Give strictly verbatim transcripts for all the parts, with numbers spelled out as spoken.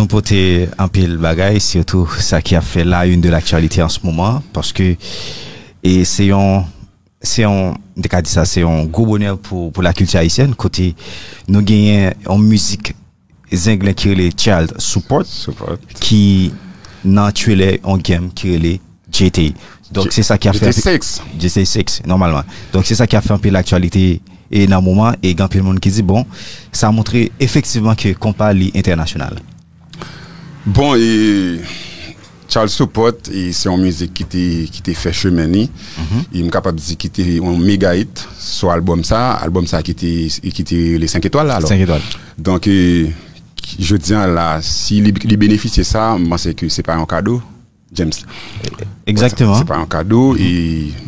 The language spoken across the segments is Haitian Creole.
Pote anpil bagay, sitou sa ki ap fè la une de l'actualité en ce moment, paske e se yon, se yon, m te ka di sa, se yon gwo bonè pou, pou lakilti ayisyèn, kote nou genyen yon mizik Zenglen ki rele Child Support, ki nan trailer yon game ki rele G T. Donk se sa ki ap fè G T six. G T six, nòmalman. Donk se sa ki ap fè anpil aktyalite e nan moman, e gen anpil moun ki di, bon, sa montre efektivman ke konpa li entènasyonal. Bon, e Child Support, e se yon mizik ki te, ki te fè chemen li. E m kapab di ki te yon mega hit sou albòm sa. Albòm sa ki te, ki te rele Senk Etwal la, alò. Senk Etwal. Donk, e, jodi a la, si li, li benefisye sa, m panse ke se pa yon kado, James. Egzakteman. Se pa yon kado, e,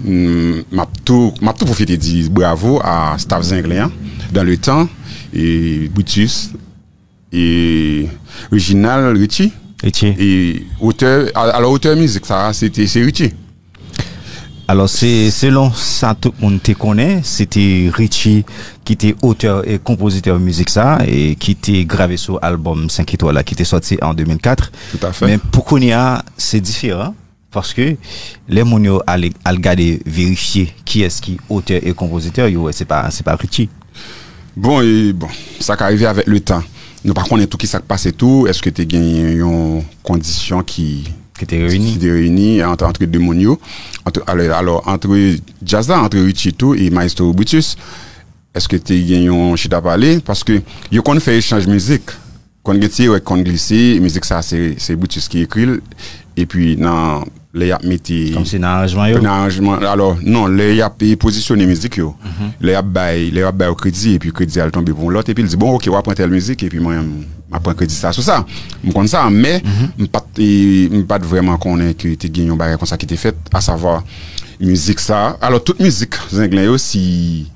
mm, m ap tou, m ap tou pwofite di bravo a staff Zenglen an, Dan Le Tan, e Brutus, e Reginald, Richie. Richie. E otè, a-, alò, otè mizik sa a, se te, se Richie. Alò, se, selon sa tout moun te konnen, se te Richie ki te otè e konpozitè mizik sa, e ki te grave sou albòm Senk Etwal la, ki te sòti an de mil kat. Tout à fait. Men pou kounye a, se diferan, paske lè moun yo al, al gade, verifye kiyès ki otè e konpozitè, yo wè se pa, se pa Richie. Bon, e bon, sa ka rive avèk le tan. Nou pa konnen tou ki sa k pase tou, èske te gen yon kondisyon ki, ki te reyini, ki te reyini ant, antre de moun yo, antre, alò, alò, antre djaz la, antre Richie tou e Maestro Brutus, èske te gen yon chita pale? Paske yo konn fè echanj mizik, konn gen ti erè ki konn glise, mizik sa se, se Brutus ki ekri l, epi nan lè y ap mete, kòmsi nan aranjman yo? Nan aranjman, alò, non, lè y ap, e, pozisyone mizik yo, lè y ap bay, lè y ap bay yo kredi, epi kredi a l tonbe pou yon lòt, epi l di, bon, oke, w ap pran tèl mizik, epi mwen, m ap pran kredi sa sou sa. M konn sa, men m pa t, e, m pa t vrèman konnen ke te gen yon bagay konsa ki te fèt, asavwa mizik sa. Alò, tout mizik Zenglen yo, si,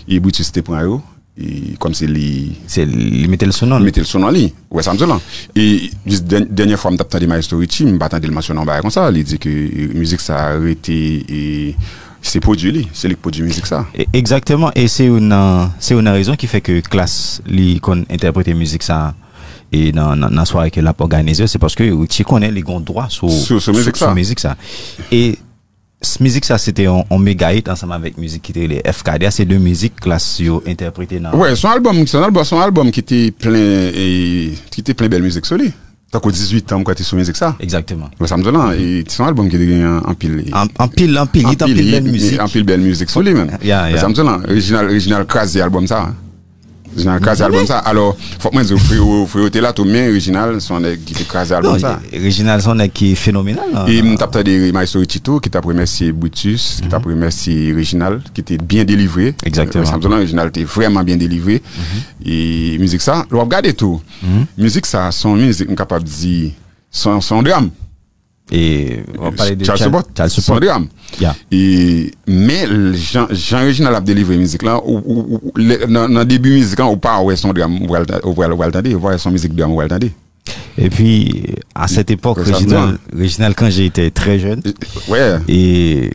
e, Brutus te pran yo, e, kòmsi li, se li mete l sou non li. Mete l sou non li. Ou wè sa m di w lan? E jis dèn-, dènyè fwa m t ap tande Maestro Richie, m pa tande l mansyone yon bagay konsa. Li di ke, e, mizik sa a rete, e, se pwodui li, se li k pwodui mizik sa. E, egzakteman, e se youn nan, se youn nan rezon ki fè ke Klass li konn entèprete mizik sa, e nan, nan, nan sware ke l ap òganize, se paske Richie konnen li gen dwa sou, sou, sou mizik sa. Sou mizik sa. E S-, mizik sa se te yon, yon mega hit ansanm avèk mizik ki te rele F K D a. Se de mizik Klass yo entèprete nan. Wè, se yon albòm, se yon albòm, se yon albòm ki te plen, e, ki te plen bèl mizik sou li. Tankou Dizuit an, m kwè te sou mizik sa. Egzakteman. Wè, sa m di w lan, e, se yon albòm ki te gen an-, anpil, e, an-, anpil, anpil hit, anpil bèl mizik. Anpil bèl mizik sou li menm. Ya, ya. Wè, sa m di w lan, Reginald, Reginald kraze albòm sa. Reginald kraze albòm sa. Alò, fòk mwen di w, Freo, Freo te la tou, men Reginald se yon nèg ki te kraze albòm sa. Non, Reginald se yon nèg ki fenomenal, hein. E m t ap tande Maestro Richie tou, ki t ap remèsye Brutus, ki t ap remèsye Reginald, ki te byen delivre. Egzakteman. Sa m di w lan, Reginald te vrèman byen delivre. E mizik sa, lè w ap gade tou, mizik sa, se yon mizik, m kapab di, se yon, se yon dram. E w ap pale de Child Support. Child Support. Se yon dram. Ya. E, men, l-, jan, jan Reginald ap delivre mizik lan, ou, ou, ou, lè, nan, nan debi mizik lan, ou pa wè se yon dram ou pral ta-, ou pral, ou pral tande, ou pa wè se yon mizik dram ou pral tande. Epi, à cette époque, Reginald, Reginald Cangé était très jeune. Wè. E,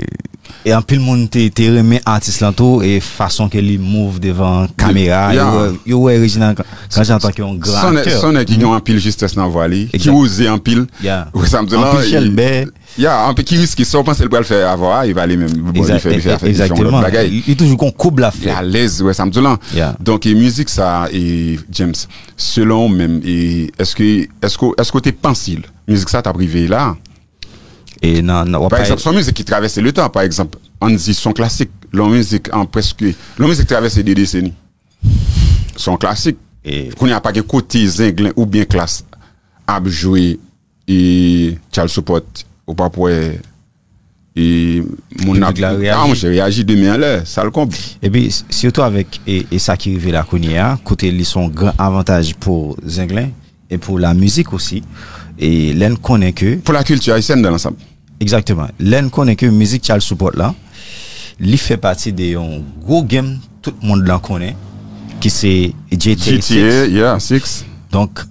e anpil moun te, te renmen atis lan tou, e fason ke li move devan kamera. Yo wè, yo wè Reginald Cangé antanke yon gran aktè. Se yon nèg, se yon nèg ki gen anpil jistès nan vwa li, ki oze anpil. Ou wè sa m di w lan? Anpil chèlbè. Ya, anpil ki riske, sa w panse l pral fè avan a, e pa li menm. Bon, li fè, li fè, li fè, li fè yon lòt bagay. Li, li toujou gon koub l ap fè. Li alèz, ou wè sa m di w lan? Ya. Donk, e, mizik sa, e, James, selon w menm, e, èske, èske, èske w te panse mizik sa t ap rive la? E nan, nan, w ap pale. Pa egzanp, se yon mizik ki travèse letan, pa egzanp, ann di se yon klasik, lè yon mizik an prèske, lè yon mizik travèse de deseni. Se yon klasik. Kounye a pa gen kote Zenglen oubyen Klass ap jwe e Child Support, ou p ap wè, e moun ap, piblik la reyaji. Ah, monchè, reyaji de men anlè, sa l konb. Epi, s-, sitou avèk, e, e sa ki rive la kounye a, kote li se yon gran avantaj pou Zenglen e pou lamizik osi. E lè n konnen ke pou lakilti ayisyèn dans l'ensemble. Egzakteman. Lè n konnen ke mizik Child Support la, li fè pati de yon gwo game tout mond lan konnen, ki se G T A six. G T A, yeah, six. Donk,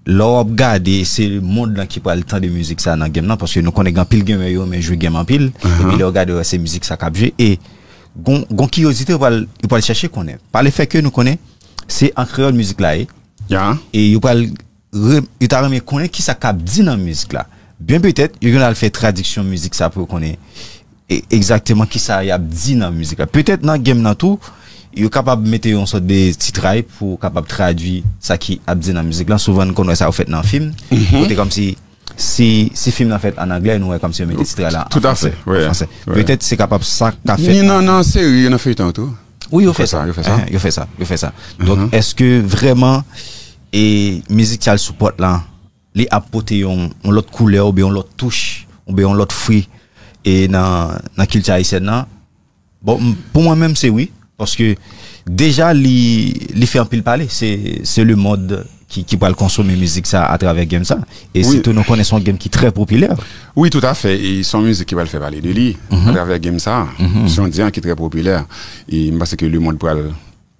lè w ap gade, se mond lan ki pral tande mizik sa nan game nan, paske nou konnen gen anpil gamer yo renmen jwe game anpil, epi lè w gade, w wè se mizik sa k ap jwe, e gon, gon kiryozite yo pral, yo pral chèche konnen. Pa le fè ke nou konnen, se an kreyòl mizik la ye. Ya. E yo pral re- yo ta renmen konnen kisa k ap di nan mizik la. Byen petèt, yo gen al fè tradiksyon mizik sa pou yo konnen e- egzakteman kisa y ap di nan mizik la. Petèt nan game nan tou, yo kapab mete yon sòt de titray pou kapab tradui sa ki ap di nan mizik la. Souvan n konn wè sa yo fèt nan fim. Kote kòmsi si, si fim nan fèt an anglè, nou wè kòmsi yo mete titray la an fransè. An fransè. Petèt se kapab sa k ap fèt. Ni nan, nan seri, nan feyton tou. Wi, yo fè sa. Yo fè sa. Yo fè sa. Yo fè sa. Donk, èske vrèman e mizik Charles Support la, li ap pote yon, yon lòt koulè oubyen yon lòt touch oubyen yon lòt fri e nan, nan kilti ayisyèn nan? Bon, m- pou mwen menm, se wi. Paske deja, li, li fè anpil pale. Se, se lemonn ki, ki pral konsome mizik sa atravè game sa. E sitou, nou konnen se yon game ki trè popilè. Wi, toutafè. E se yon mizik ki pral fè pale de li atravè game sa. Se yon djaz ki trè popilè. E m panse ke lemonn pral,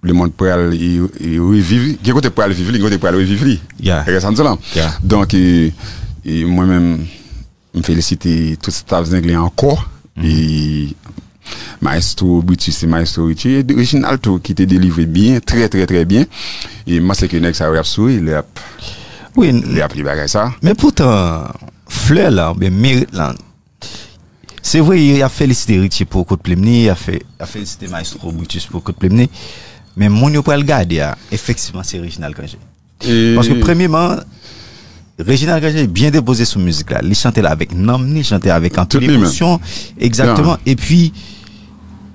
lemonn pral e- e reviv. Gen kote pral viv li, gen kote pral reviv li. Sa m di la. Donk, e- e mwen menm, m felisite tout staff Zenglen ankò. E Maestro Brutus e Maestro Richie, e Reginald tou ki te delivre byen, trè, trè, trè byen. E m panse ke nèg sa yo y ap souri lè y ap, wi, lè y ap li bagay sa. Men poutan, flè la, oubyen merit la, se vre, y ap felisite Richie pou kout plim ni, y ap fe- y ap felisite Maestro Brutus pou kout plim ni. Men moun yo pral gade a, efektivman, se Reginald Cangé. Paske premyeman, Reginald Cangé byen depoze sou mizik la. Li chante l avèk nanm ni, li chante avèk anpil emosyon. Egzakteman. Epi,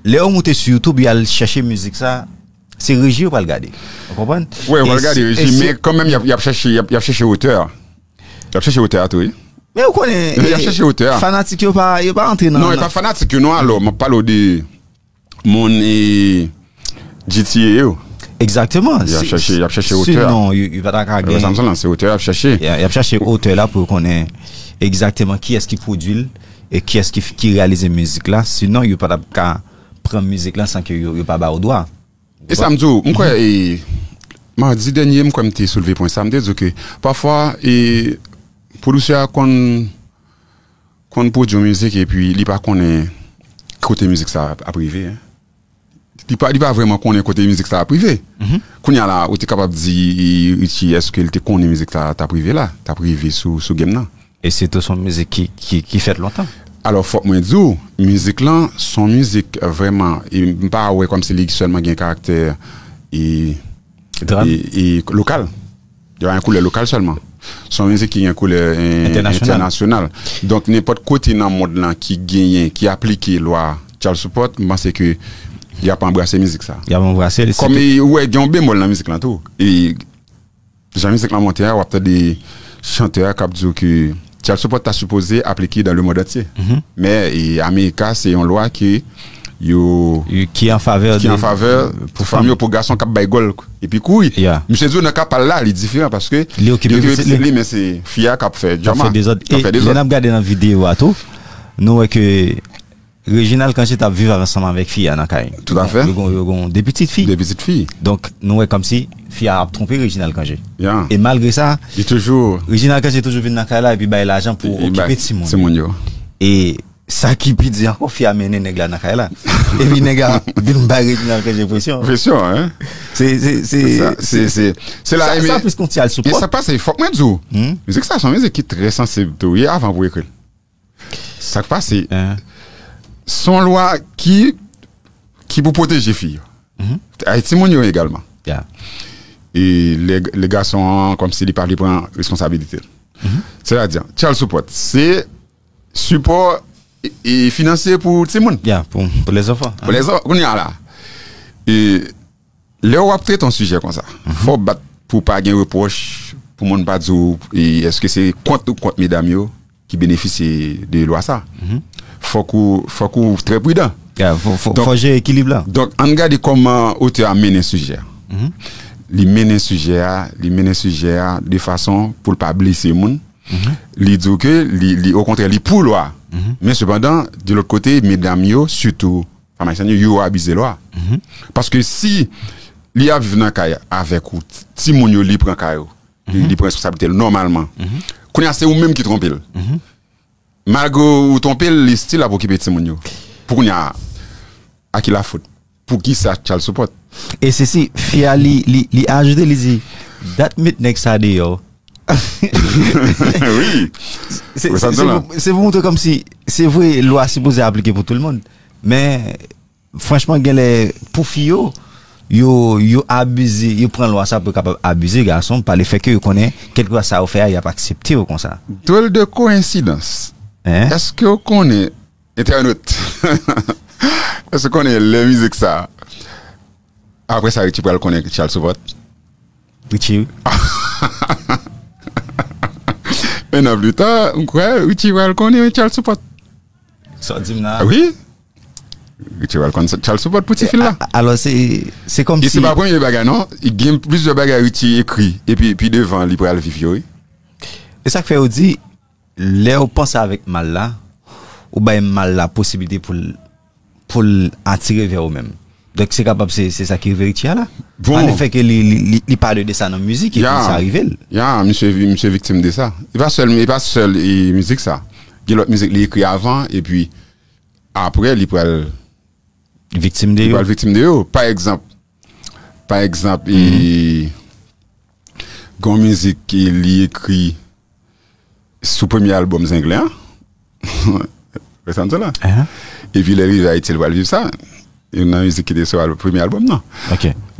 lè yo moute sou YouTube, y al chèche mizik sa, se reji yo pral gade. Ou konprann? Wi, yo pral gade reji, men kanmenm, y ap, y ap chèche, y ap, y ap chèche otè a. Y ap chèche otè a tou, wi. Men ou konnen, y ap chèche otè a. Fanatik yo pa, yo pa antre nan. Non, e pa fanatik yo, non, alò, m ap pale w de moun e G T A yo. Egzakteman. Y ap chèche, y ap chèche otè a. Sinon, yo, yo pa ta ka gen. Sa m santi la, se otè y ap chèche. Y a- y ap chèche otè la pou yo konnen egzakteman kiyès ki pwodui l e kiyès ki, ki reyalize mizik la. Sinon, yo pa ta ka pran mizik la san ke yo, yo pa ba yo dwa. E sa m di w, m kwè, e, madi dènye, m kwè m te soulve pwen sa, m te di w ke pafwa, e, pwodiktè a konn, konn pwodui yon mizik epi li pa konnen kote mizik sa ap rive, en. Li pa, li pa vrèman konnen kote mizik sa ap rive. Kounye a la, ou te kapab di, e, Richie, èske l te konnen mizik sa t ap rive la, t ap rive sou, sou game nan? E sitou se yon mizik ki, ki, ki fèt lontan. Alò, fòk mwen di w, mizik lan, se yon mizik vrèman, e m pa wè kòmsi li sèlman gen karaktè e, e, e lokal. Li pa gen koulè lokal sèlman. Se yon mizik ki gen koulè, e, entènasyonal. Entènasyonal. Donk, nenpòt kote nan mond lan ki genyen, ki aplike lwa Charles Support, m panse ke y ap anbrase mizik sa. Y ap anbrase l, kòm, e, ou wè, gen yon bemòl nan mizik lan tou. E jan mizik lan monte a, w ap tande chantè a k ap di w ke child support ta sipoze aplike dans le monde entier. Men, e, Amerika, se yon lwa ke yo, ki an favè, ki an favè pou fanm yo, pou gason k ap bay gòl epi kouri. Misye di w nan ka pa l la, li diferan paske li okipe pitit li, men se fi a k ap fè djòma, k ap fè dezòd. E lè n ap gade nan videyo a tou, nou wè ke Reginald Cangé t ap viv ansanm avèk fi a nan kay. Toutafè. Yo gon, yo gon de pitit fi. De pitit fi. Donk, nou wè kòmsi fi a ap twonpe Reginald Cangé. E malgre sa, li toujou, Reginald Cangé toujou vin nan kay la epi bay lajan pou okipe timoun yo. E sa ki pi di ankò, fi a mennen nèg la nan kay la. Epi nèg la vin bay Reginald Cangé presyon. Presyon, en? Se, se, se, se, se, se la, sa, sa plis konn child support. E sa k pase, fòk mwen di w, mizik sa se yon mizik ki trè sansib tou, wi, avan pou ekri l. Sa k pase? Se yon lwa ki, ki pou pwoteje fi yo. Ay, timoun yo egalman. E lè, lè gason an, kòmsi li pa vle pran responsabilite l. Sètadi, child support, se sipò e, e finansye pou timoun. Ya, pou, pou lèzanfan. Pou lèzanfan. Kounye a la, e, lè w ap trete yon sijè konsa, fò w bat pou pa gen repwòch, pou moun pa di w, e, èske se kont ou kont medam yo ki benefisye de lwa sa. Fòk ou, fòk ou trè pridan. Ya, fò, fò, fò jere ekilib la. Donk, ann gade kòman otè a mennen sijè a. Li mennen sijè a, li mennen sijè a de fason pou l pa blese moun. Li di w ke li, li, okontrè, li pou lwa. Men sepandan, de lòt kote, medam yo, sitou fanm ayisyèn yo, yo abize lwa. Paske si li ap viv nan kay avèk ou, timoun yo, li pran kay ou, li, li pran responsablite l nòmalman. Kounye a, se ou menm ki twonpe l. Malgre ou twonpe l, li still ap okipe timoun yo. Pou kounye a, a ki lafot? Poukisa child support? E se si, fi a li, li, li ajoute, li di, dat m met nèg sa deyò, Wi. Se pou montre kòmsi, se vre, lwa sipoze aplike pou tout moun. Men, franchman, genlè, pou fi yo, yo, yo abize, yo pran lwa sa pou yo kapab abize gason, pa lefètke yo konnen, kèlkeswa sa yo fè a, y ap aksepte yo konsa. Drôle de coïncidence. Èske w konnen, entènot, èske w konnen lè mizik sa, apre sa, Richie pral konnen Charles Soupot? Richie, wi. En an pli ta, m kwè Richie pral konnen Charles Soupot. Sa w di m la? Wi. Richie pral konnen Charles Soupot pou ti fi la. Alò, se, se kòmsi. E se pa premye bagay, non. Gen plizyè bagay Richie ekri, epi pi devan, li pral viv yo, wi. E sa k fè yo di, lè w panse avèk mal la, ou bay mal la posiblite pou l, pou l atire vè ou menm. Donk, se kapab se, se sa ki rive Richie a la. Bon. Anefè ke li, li, li, li pale de sa nan mizik, epi sa rive l. Ya, misye, misye viktim de sa. E pa sèl, e pa sèl, e, mizik sa. Gen lòt mizik li ekri avan, epi apre, li pral viktim de yo. Li pral viktim de yo. Pa egzanp, pa egzanp, e, gen yon mizik ke li ekri sou premye albòm Zenglen an. Wè sa m di w la? Epi lè l rive Ayiti, l pral viv sa. Youn nan mizik ki te sou al-, premye albòm nan.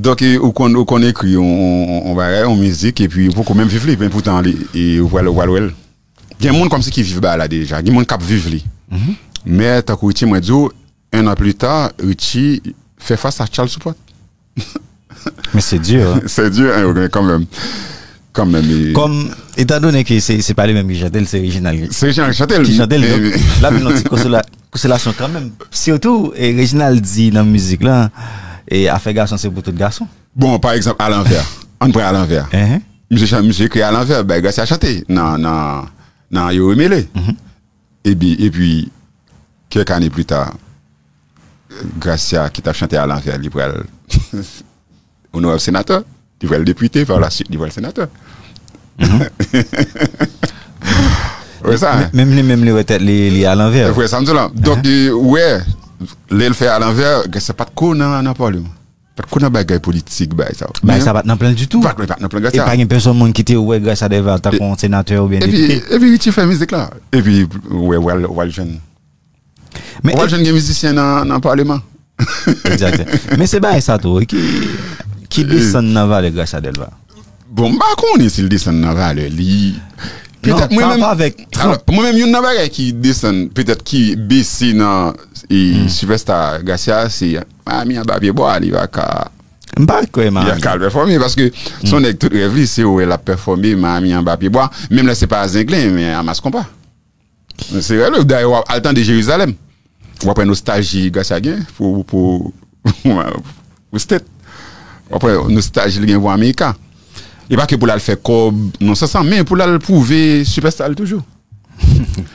Donk, e, ou konn, ou konn ekri yon, yon, yon bagay, yon mizik, epi ou poko menm viv li, men poutan li, e, ou pral, ou pral wè l. Gen moun kòmsi ki viv bagay la deja. Gen moun k ap viv li. Men, tankou Richie, mwen di w, en an pli ta, Richie fè fas a Charles Soupot. Men se di, hein. Se di, hein, kanmenm. Kanmenm, e kòm, etandone ke se, se pa li menm ki chante l, se Reginald. Se Reginald ki chante l. Ki chante l, donk, l ap vin yon ti konsola-, konsolasyon kanmenm. Sitou, e, Reginald di nan mizik la, e, afè gason se pou tout gason. Bon, pa egzanp, Alanvè. Ann pran Alanvè. Misye chan-, misye ekri Alanvè, bay Gracia chante nan, nan, nan Yo Remele. Epi, epi, kèk ane pli ta, Gracia ki t ap chante Alanvè, li pral onorab senatè, li pral depite, pa la suite, li pral senatè. Wè sa, hein? Menm li menm, li wè tèt li, li alanvè. Wè sa m di w la. Donk, e, wè, lè l fè Alanvè, Gracia pa t ko nan, nan pale. Pa t ko nan bagay politik, bagay sa yo. Bagay sa pa t nan plan l ditou. Pa t, pa t nan plan Gracia. E pa gen pèsonn moun ki te wè Gracia Delva tankou yon senatè oubyen depite. Epi Richie fè mizik la. Epi, wè, w al, w al jwenn. Men w al jwenn gen mizisyen nan, nan paleman. Egzakte. Men se bagay sa tou, wi, ki, ki desann nan valè Gracia Delva. Bon, m pa konnen si l desann nan valè li. Petèt mwen menm, alò, mwen menm, youn nan bagay ki desann, petèt ki bese nan, e, sipèsta Gracia, se Miami anba pye bwa, li pa ka, m pa kwè Miami ka al pèfòme, paske se yon nèg tout rèv li, se wè l ap pèfòme Miami anba pye bwa, menm lè se pa Zenglen, men a mas konpa. Se rèv li, dayè, w ap al tande Jerizalèm. W ap wè nostalji Gracia gen pou, pou, pou state. W ap wè nostalji li gen pou Amerika. E pa ke pou l al fè kòb nan sans sa, men pou l al pwouve sipèsta l toujou.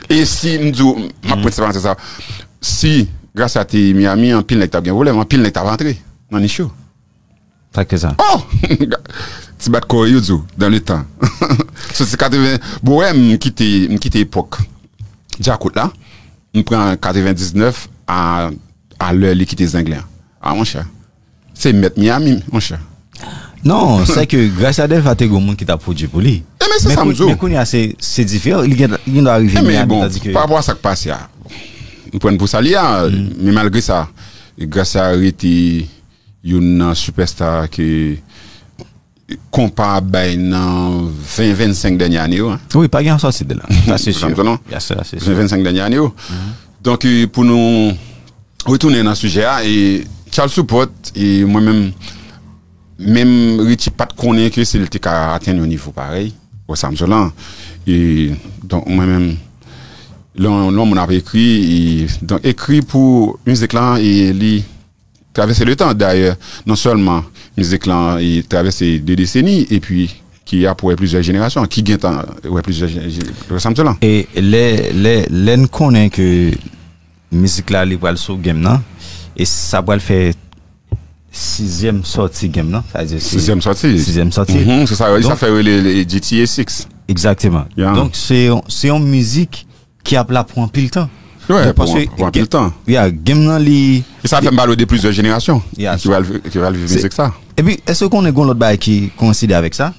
E si m di w, m ap pran ti parantèz sa, si Gracia te Miami, anpil nèg t ap gen pwoblèm, anpil nèg t ap antre nan nich yo. Sa k fè sa? Oh! Ti bat kò yo di w, dans le temps. Soti katreven, bon, wè, m kite, m kite epòk Djakout la, m pran katrevendiznèf a, a lè li kite Zenglen an. A, monchè. Se mèt Miami, monchè. Non, se ke Gracia Delva te gen moun ki t ap pwodui pou li. E men se sa m di w. Men kounye a, se, se diferan. Li gen, li gen dwa rive Miami, bon, tandis ke pa rapò a sa k pase a. M pran pou sa li a, men malgre sa, Gracia rete youn nan sipèsta ke konpa ap bay nan ven, vennsenk dènye ane yo, hein. Wi, pa gen sòti de la. Sa se si. Sa se si. Ven, vennsenk dènye ane yo. Donk, e, pou nou retounen nan sijè a, e Charles Soupot, e mwen menm, menm Richie pa t konnen ke si l te ka atenn yon nivo parèy, wè sa m sot lan. E, donk, mwen menm, lè yon, lè yon moun ap ekri, e, donk, ekri pou mizik lan, e li travèse letan. Dayè, non sèlman mizik lan, e, travèse de deseni, epi ki ap wè plizyè jenerasyon, ki gentan wè plizyè je-, je-, wè sa m di w lan. E lè, lè, lè n konnen ke mizik la, li pral sou game nan, e sa pral fè sizyèm sòti game nan, sa vle di se sizyèm sòti. Sizyèm sòti. Mhm, se sa, sa fè rele G T A six. Egzakteman. Donk, se yon, se yon mizik ki ap la pou anpil tan. Wè, pou anpil tan. Ya, game nan li. E sa fè m pale de plizyè jenerasyon ki pral, ki pral viv mizik sa. Epi, èske w konnen gen lòt bagay ki koyenside avèk sa?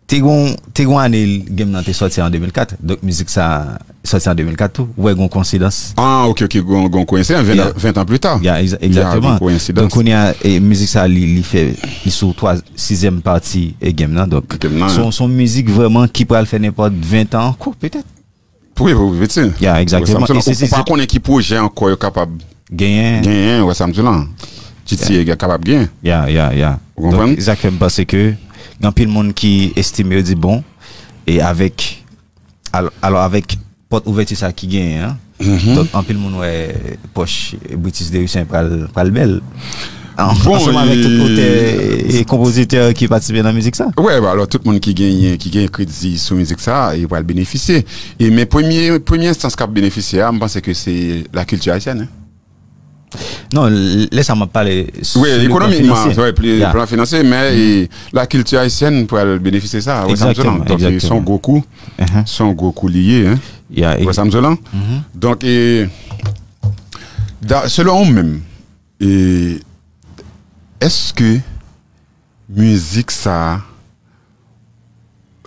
Te gon, te gon ane game nan te sòti an de mil kat. Donk, mizik sa sòti an de mil kat tou. Ou wè, gon koinsidans. Ah, ok, ok, gon, gon koinsidans. Ven, yeah. Ven an pli ta. Ya, yeah, egzakteman. Donk, kounye a, e, mizik sa, li, li fè, li sou twa, sizyèm pati e game nan. Donk, se yon mizik vrèman ki pral fè nenpòt ven an ankò, petèt. Wi, wi, wi, wi. Ya, egzakteman. Ou pa konnen ki pwojè ankò yo kapab genyen. Genyen, wè sa m di lan. G T A kapab genyen. Ya, ya, ya. Ou konprann? Donk, sa k fè m panse ke gen anpil moun ki estime yo di bon, e avèk, al, alò avèk pòt ouvèti sa ki genyen an, donk anpil moun wè pòch Britis Derisen pral, pral bèl. An, bon, ansanm avèk tout otè e konpozitè ki patisipe nan mizik sa. Wè, alò tout moun ki genyen, ki genyen kredi sou mizik sa, yo pral benefisye. E men premye, premye enstans k ap benefisye a, m panse ke se lakilti ayisyèn, hein. Non, lè sa m ap pale sou le plan finansye. Wi, ekonomikman, wi, plan finansye, men e, lakilti ayisyèn pral benefisye sa, wè sa m di lan. Donk se yon gwo kou, se yon gwo kou li ye, hein. Wè sa m di lan. Donk, e, selon ou menm, e, èske mizik sa a,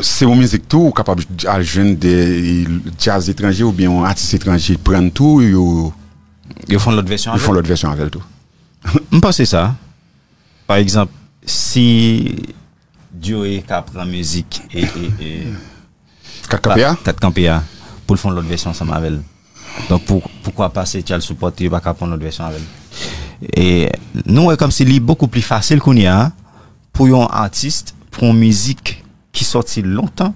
se yon mizik tou ou kapab al jwenn de djaz etranje oubyen yon atis etranje pran tou, yo, yo fè yon lòt vèsyon avè l tou. M panse sa. Pa egzanp, si Djoe ka pran mizik e, e, e, Kat Kanpe a? Kat Kanpe a, pou l fè yon lòt vèsyon ansanm avè l. Donk, pou, poukwa pa se Charles Souport yo pa ka pran lòt vèsyon avè l? E nou wè kòmsi li bokou pli fasil kounye a pou yon atis pran yon mizik ki sòti lontan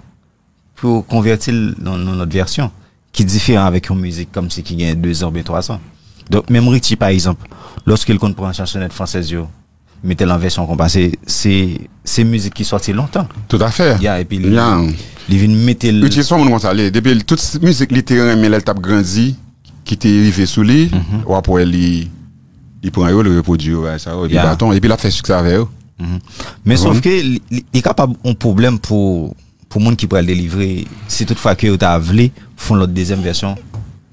pou yo konvèti l nan yon lòt vèsyon ki diferan avèk yon mizik kòmsi ki gen dezan oubyen twazan. Donk, menm Richie, pa egzanp, lòske l konn pran chansonèt fransèz yo, mete l an vèsyon konpa. Se, se, se mizik ki sòti lontan. Toutafè. Ya, epi li, li vin mete l. Richie se yon moun konsa li ye. Depi l, tout mizik li te renmen lè l t ap grandi, ki te rive sou li, w ap wè li, li pran yo, li repwodui yo, bagay sa yo, epi baton, epi l ap fè siksè avè yo. Men sòf ke li, li, li kapab yon pwoblèm pou pou moun ki pral delivre, si tout fwa ke yo ta vle fè yon lòt dezyèm vèsyon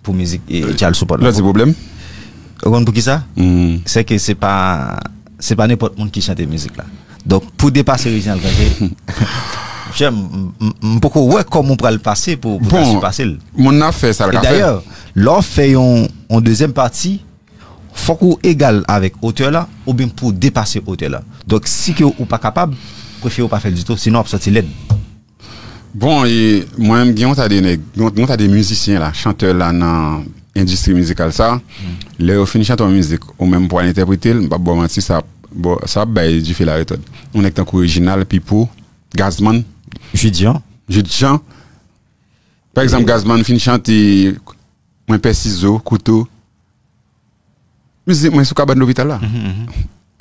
pou mizik e Charles Souport la. Lè di pwoblèm. Ou konn poukisa? Se ke se pa, se pa nenpòt moun ki chante mizik la. Donk, pou depase Reginald Cangé, monchè, m, m, m poko wè kòman w pral pase pou, pou ta sipase l. Bon, moun nan fè sa l ka fè. E dayè, lè w fè yon, yon dezyèm pati, fòk ou egal avèk otè la, oubyen pou w depase otè la. Donk, si ke ou pa kapab, prefere w pa fè l ditou, sinon w ap sòti lèd. Bon, e mwen menm, gen yon ta de nèg, gen yon, gen yon ta de mizisyen la, chantè la nan endistri mizikal sa. Lè yo fin chante yon mizik, ou menm pou al entèprete l, m p ap ba w manti, sa, bon, sa ap bay dife laretòd. Yon nèg tankou Reginald, Pipo, Gazman. Jude Jean. Jude Jean. Pa egzanp, Gazman fin chante Mwen pè sizo, kouto. Mizik mwen sou kabann lopital la.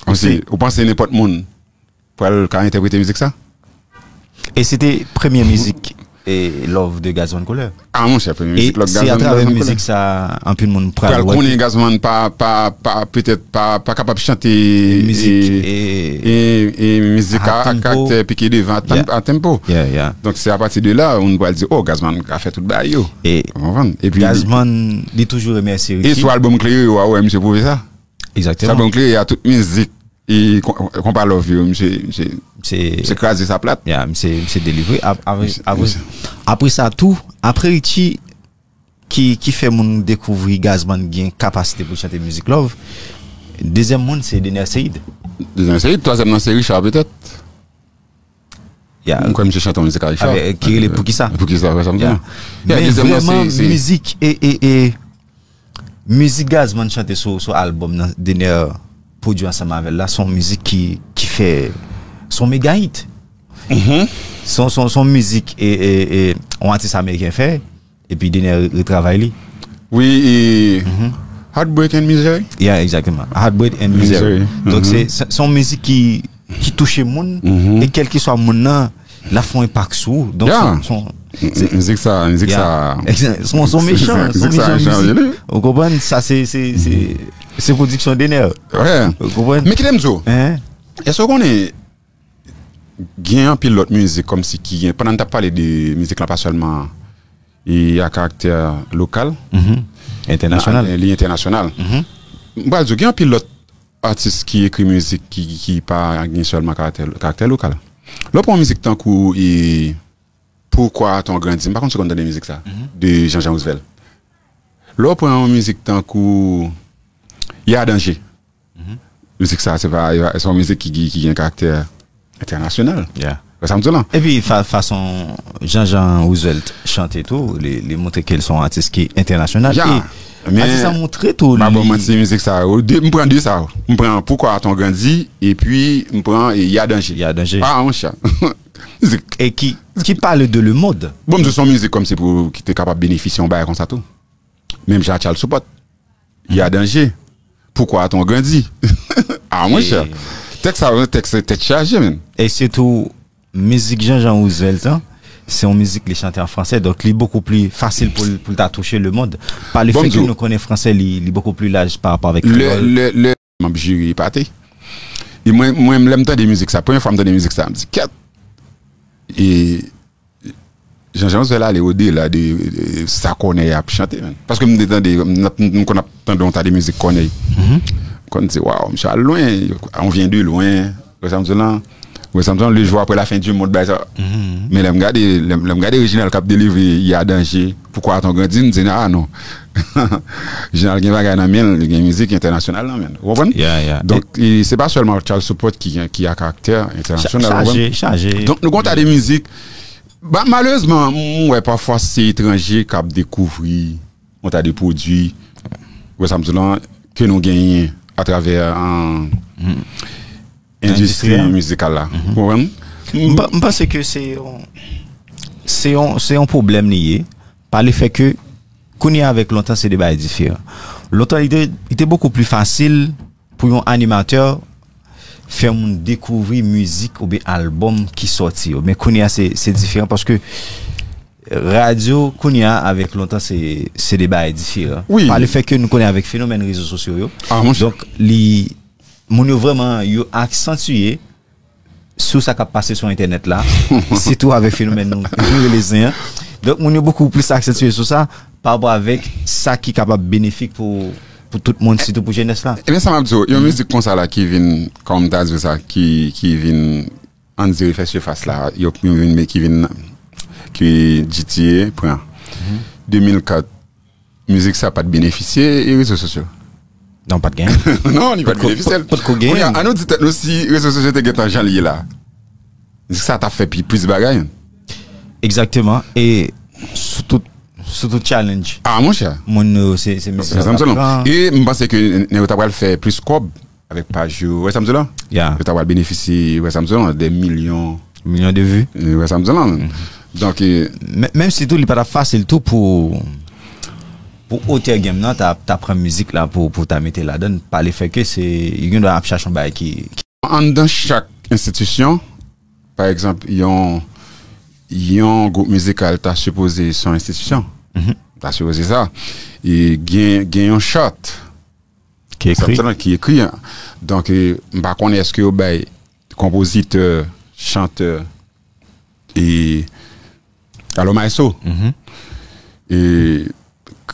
Ou panse nenpòt moun pral ka entèprete mizik sa? E se te premye mizik e Love de Gazman Couleur. Ah monchè, premye mizik Love Gazman Couleur. E se atravè mizik sa anpil moun pral konnen Gazman pa, pa, pa, petèt pa, pa kapab chante mizik e, e, e mizik a, a kaktè pike devan, a tempo. Donk se apati de la moun pral di, oh, Gazman ka fè tout bagay yo. Ou konprann? Epi Gazman, li toujou remèsye Richie. E sou albòm Klere yo, w a wè misye pwouve sa. Egzakteman. Sou albòm Klere a, tout mizik e konpa Love yo, misye, misye, misye kraze sa plat. Ya, misye, misye delivre. Apre, apre sa tou, apre Richie ki, ki fè moun dekouvri Gazman gen kapasite pou chante mizik Love, dezyèm moun se Dener Ceïde. Dener Ceïde, twazyèm nan se Richard petèt. Mwen kwè misye chante yon mizik a Richard. Ki rele Poukisa. Poukisa, wè sa m di. Men vrèman, mizik e, e, e, mizik Gazman chante sou, sou albòm nan, Dener pwodui ansanm avè l la, se yon mizik ki, ki fè, se yon mega hit. Se yon, se yon, se yon mizik e, e, e, yon atis ameriken fè. Epi Dener re-, retravay li. Wi, e Heartbreak and Misery? Yeah, egzakteman. Heartbreak and Misery. Donk se, se, se yon mizik ki, ki touche moun, e kèlkeswa moun nan, l ap fè yon enpak sou ou. Donk se, se, mizik sa, mizik sa. Se yon, se yon mechan, se yon mechan mizik. Ou konprann? Sa se, se, se, se pwodiksyon Dener. Ou konprann? Men kite m di w, èske w konnen gen anpil lòt mizik kòmsi ki gen, pandan n t ap pale de mizik lan pa sèlman e a karaktè lokal. Entènasyonal. Li entènasyonal. M pral di w, gen anpil lòt atis ki ekri mizik ki, ki pa gen sèlman karaktè, karaktè lokal. Lè w pran yon mizik tankou e, Pourquoi a-t-on grandi? M pa konn si w konn tande mizik sa, de Jean Jean Roosevelt. Lè w pran yon mizik tankou Ya Danje. Mizik sa, se pa, se yon mizik ki, ki, ki gen karaktè entènasyonal. Wè sa m di w lan? Epi fa, fason Jean Jean Roosevelt chante tou, li, li montre ke l se yon atis ki entènasyonal. E atis sa montre tou li. M pa ba w manti, mizik sa yo, de, m pran de sa yo. M pran Pourquoi a-t-on grandi, epi m pran e, Ya Danje. Ya Danje. Ah, monchè. Mizik. E ki, ki pale de le monde. Bon, m di w se yon mizik kòmsi pou ki te kapab benefisye yon bagay konsa tou. Menm jan Charles Soupot. Ya Danje. Pourquoi a-t-on grandi? Ah, monchè. Tèks sa yo, tèks tèt chaje, menn. E sitou, mizik Jean Jean Roosevelt, an, se yon mizik li chante an fransè, donk li bokou pli fasil pou l, pou l ta touche le monde. Pa le fè ke nou konnen fransè, li, li bokou pli laj pa rapò avèk kreyòl. Lè, lè, lè m ap jere epate. E mwen, mwen, lè m tande mizik sa, premye fwa m tande mizik sa, m di, kèt! E Jean Jean Roosevelt ale odela de, de sa Kònèy ap chante, menn. Paske m te tande, m, m, m konn ap tande yon ta de mizik Kònèy. M konn di, waw, misye al lwen, on vient de loin, wè sa m di w lan, wè sa m di w lan, le jour après la fin du monde, bagay sa. Men lè m gade, lè m, lè m gade Reginald k ap delivre Ya Danje, Pourquoi a-t-on grandi, m di, ah non. Reginald gen bagay nan men l, li gen mizik entènasyonal nan men l. Ou konprann? Donk, e se pa sèlman Charles Soupot ki gen, ki a karaktè entènasyonal, ou konprann? Chaje, chaje. Donk, nou gen yon ta de mizik, ba, malerezman, m wè pafwa se etranje k ap dekouvri yon ta de pwodui, wè sa m di w lan, ke nou genyen atravè, an, endistri mizikal la. Ou konprann? M pa, m panse ke se yon, se yon, se yon pwoblèm li ye, pa le fè ke kounye a avèk lontan se de bagay diferan. Lontan, li te, li te bokou pli fasil pou yon animatè fè moun dekouvri mizik oubyen albòm ki sòti yo. Men kounye a, se, se diferan paske radyo kounye a avèk lontan se, se de bagay diferan. Pa le fè ke nou konnen avèk fenomèn rezo sosyo yo. Donk, li, moun yo vrèman, yo aksantye sou sa k ap pase sou entènèt la, sitou avèk fenomèn nou, nou rele zen an. Donk, moun yo bokou plis aksantye sou sa pa rapò avèk sa ki kapab benefik pou, pou tout moun, sitou pou jenès la. Ebyen, sa m ap di w, yon mizik konsa la ki vin, kòman m ta di w sa, ki, ki vin, ann di refè sifas la, yo, yo vin, ki vin, ki G T A pran. De mil kat, mizik sa pa t benefisye e rezo sosyo. Non, pa t gen. Non, li pa t benefisye l. Potko gen. Kounye a, ann nou di tèt nou si rezo sosyo te gentan jan l ye la. Mizik sa t ap fè pi, plis bagay. Egzakteman. E sou tout, sou tout challenge. Ah, monchè. Moun yo, se, se mizik sa t ap pran. E m panse ke nèg yo ta pral fè plis kòb avèk paj yo. Ou wè sa m di w lan? Yo ta pral benefisye, ou wè sa m di w lan, de milyon. Milyon de vi. Ou wè sa m di w lan? Donk, e, men, menm si tou, li pa t ap fasil tou pou, pou otè game nan ta, ta pran mizik la pou, pou ta mete ladan, pa le fè ke se, yo gen dwa ap chache yon bagay ki, ki anndan chak enstitisyon, pa egzanp, yon, yon gwoup mizikal ta sipoze se yon enstitisyon. Ta sipoze sa. E gen, gen yon chart ki ekri. Sa, sa ki ekri, an. Donk, e, m pa konnen èske yo bay konpozitè, chantè, e, alò maestro, e,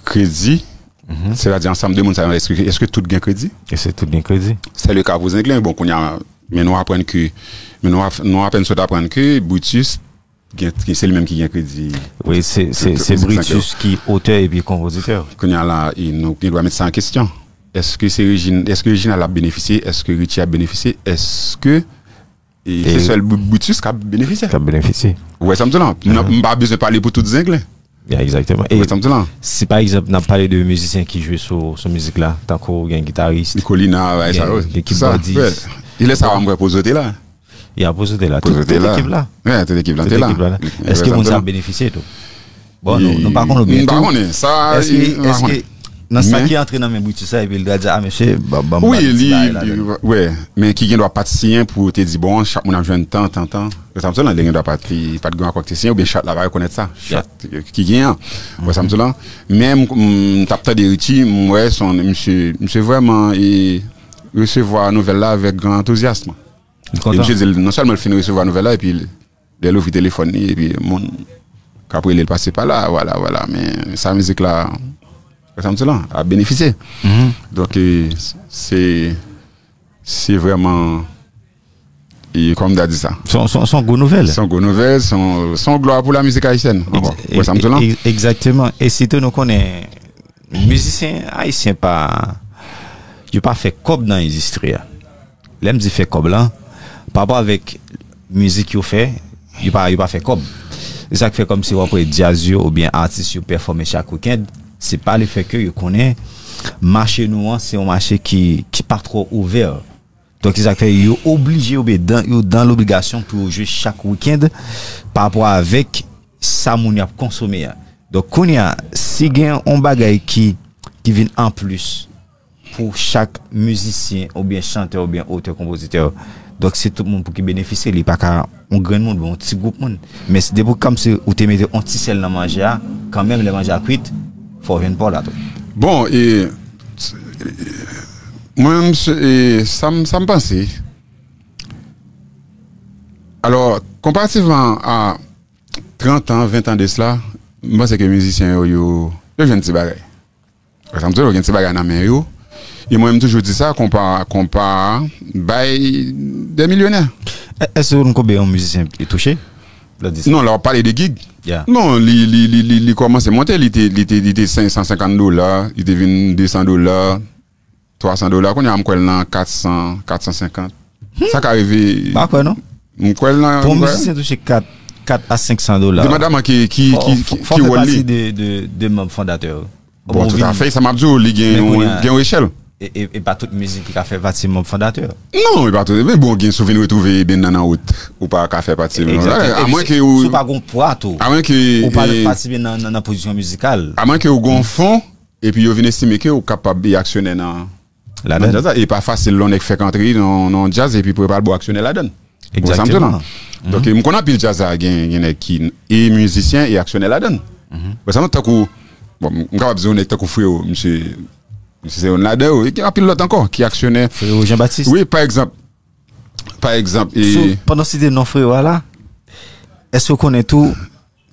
kredi, sètadi ansanm de moun sa yo, èske, èske tout gen kredi? Èske tout gen kredi? Se le ka pou Zenglen, bon, kounye a, men nou aprann ke, men nou ap-, nou apèn sot aprann ke Brutus gen, ki se li menm ki gen kredi. Wi, se, se, se Brutus ki otè epi konpozitè. Kounye a la, e nou gen dwa met sa an kesyon. Èske se Rejin-, èske Reginald ap benefisye? Èske Richie ap benefisye? Èske, e, se sèl Bru-, Brutus k ap benefisye? K ap benefisye. Ou wè sa m di w lan? M pa bezwen pale pou tout Zenglen. Ya, egzakteman. Ou wè sa m di w lan? Si pa egzanp, n ap pale de mizisyen ki jwe sou, sou mizik la, tankou gen gitaris, Nicolina, gen, gen kibòdis. E lè sa a, m wè Pozo te la. Ya, Pozo te la. Tout, tout ekip la. Tout ekip la te la. Èske moun sa ap benefisye tou? Bon, nou, nou pa konn oubyen tou. M pa konnen. Sa, èske, èske nan sa ki antre nan men Brutus sa, epi l ta di, a, mesye, ban, ban m ba nou ti bagay la. Wi, men ki gen dwa pa t siyen pou te di, bon, chak moun ap jwenn tan, tan, tan. Wè sa m di w lan, li gen dwa pa t, pa t gen akò ki te siyen, oubyen chat la pa rekonèt sa. Chat ki gen an. Wè sa m di w lan. Men m, m t ap tande Richie, m wè se yon, misye, misye vrèman, e, resevwa nouvèl la avèk gran antouzyasm. Li kontan. E misye di l, non sèlman l fin resevwa nouvèl la, epi lè l ouvri telefòn li, epi moun k ap rele l pase pa la, vwala, vwala, men sa mizik la, sa m di w lan, ap benefisye. Donk, e, se, se vrèman E kòm ta di sa. Se yon- se yon- se yon gwo nouvèl. Se yon gwo nouvèl, se yon- se yon glwa pou la mizik ayisyèn. Ankò. Ou wè sa m di w la? Egzakteman. E sitou nou konnen mizisyen ayisyen pa, yo pa fè kòb nan endistri a. Lè m di fè kòb la, pa rapò avèk mizik yo fè, yo pa, yo pa fè kòb. Se sa k fè kòm si w ap wè djaz yo oubyen atis yo pèfòme chak wikenn, se pa lefètke yo konnen mache nou an, se yon mache ki, ki pa twò ouvè. Donk, se sa k fè yo oblije, oubyen dan, yo dan lobligasyon pou yo jwe chak wikenn pa rapò avèk sa moun y ap konsome a. Donk, kounye a, si gen yon bagay ki, ki vin anplis pou chak mizisyen oubyen chantè oubyen otè, konpozitè, donk, se tout moun pou ki benefisye, li pa ka yon grenn moun, yon ti gwoup moun. Men si depi kòmsi ou te mete yon ti sèl nan manje a, kanmenm lè manje a kwit, fò w jwenn pa w la tou. Bon, e, mwen, msye, e, sa m, sa m panse. Alò, konparativman a trant an, ven an de sila, m panse ke mizisyen yo, yo, yo jwenn ti bagay. Sa m di w, yo gen ti bagay nan men yo. E mwen, m toujou di sa, konpa, konpa bay de milyonè. È- Èske w konn konbyen yon mizisyen touche? Lè w di sa. Non, lè w ap pale de gig. Yeah. Non, li, li, li, li, li kòmanse monte, li te, li te, li te senk san senkant dola, li te vin de san dola, twa san dola, kounye a m kwè l nan kat san, kat san senkant. Sa ka rive. Pa kwè non. M kwè l nan. Pou yon mizisyen touche kat, kat a senk san dola. Depandaman ki, ki, ki, ki, ki wòl li. Fò w fè pati de, de, de manm fondatè yo. Bon, toutafè, sa m ap di w, li gen yon, gen yon echèl. E, e, e pa tout mizik ki ka fè pati manm fondatè. Non, e pa tout. Men bon, gen si w vin retwouve Eben nan nan wout, ou pa ka fè pati. Egzakteman. Amwenke ou. Si w pa gon pwa tou. Amwenke ou pa patisipe nan, nan, nan pwodiksyon mizikal. Amwenke ou gon fon, epi yo vin estime ke ou kapab aksyonè nan, nan djaz la. E pa fasil lè yon nèg fèk antre nan, nan djaz epi pou yo pa al ba w aksyonè ladan l. Ou wè sa m di w la? Egzakteman. Donk, m konn anpil djaz la, gen, gen nèg ki e mizisyen e aksyonè ladan l. Ou wè sa m di w, tankou, bon, m kapab di yon nèg tankou Frewo, misye, misye se youn ladan yo. E gen anpil lòt ankò ki aksyonè. Frewo Jean Baptiste. Wi, pa egzanp, pa egzanp, e pandan w site non Frewo a la, èske w konnen tou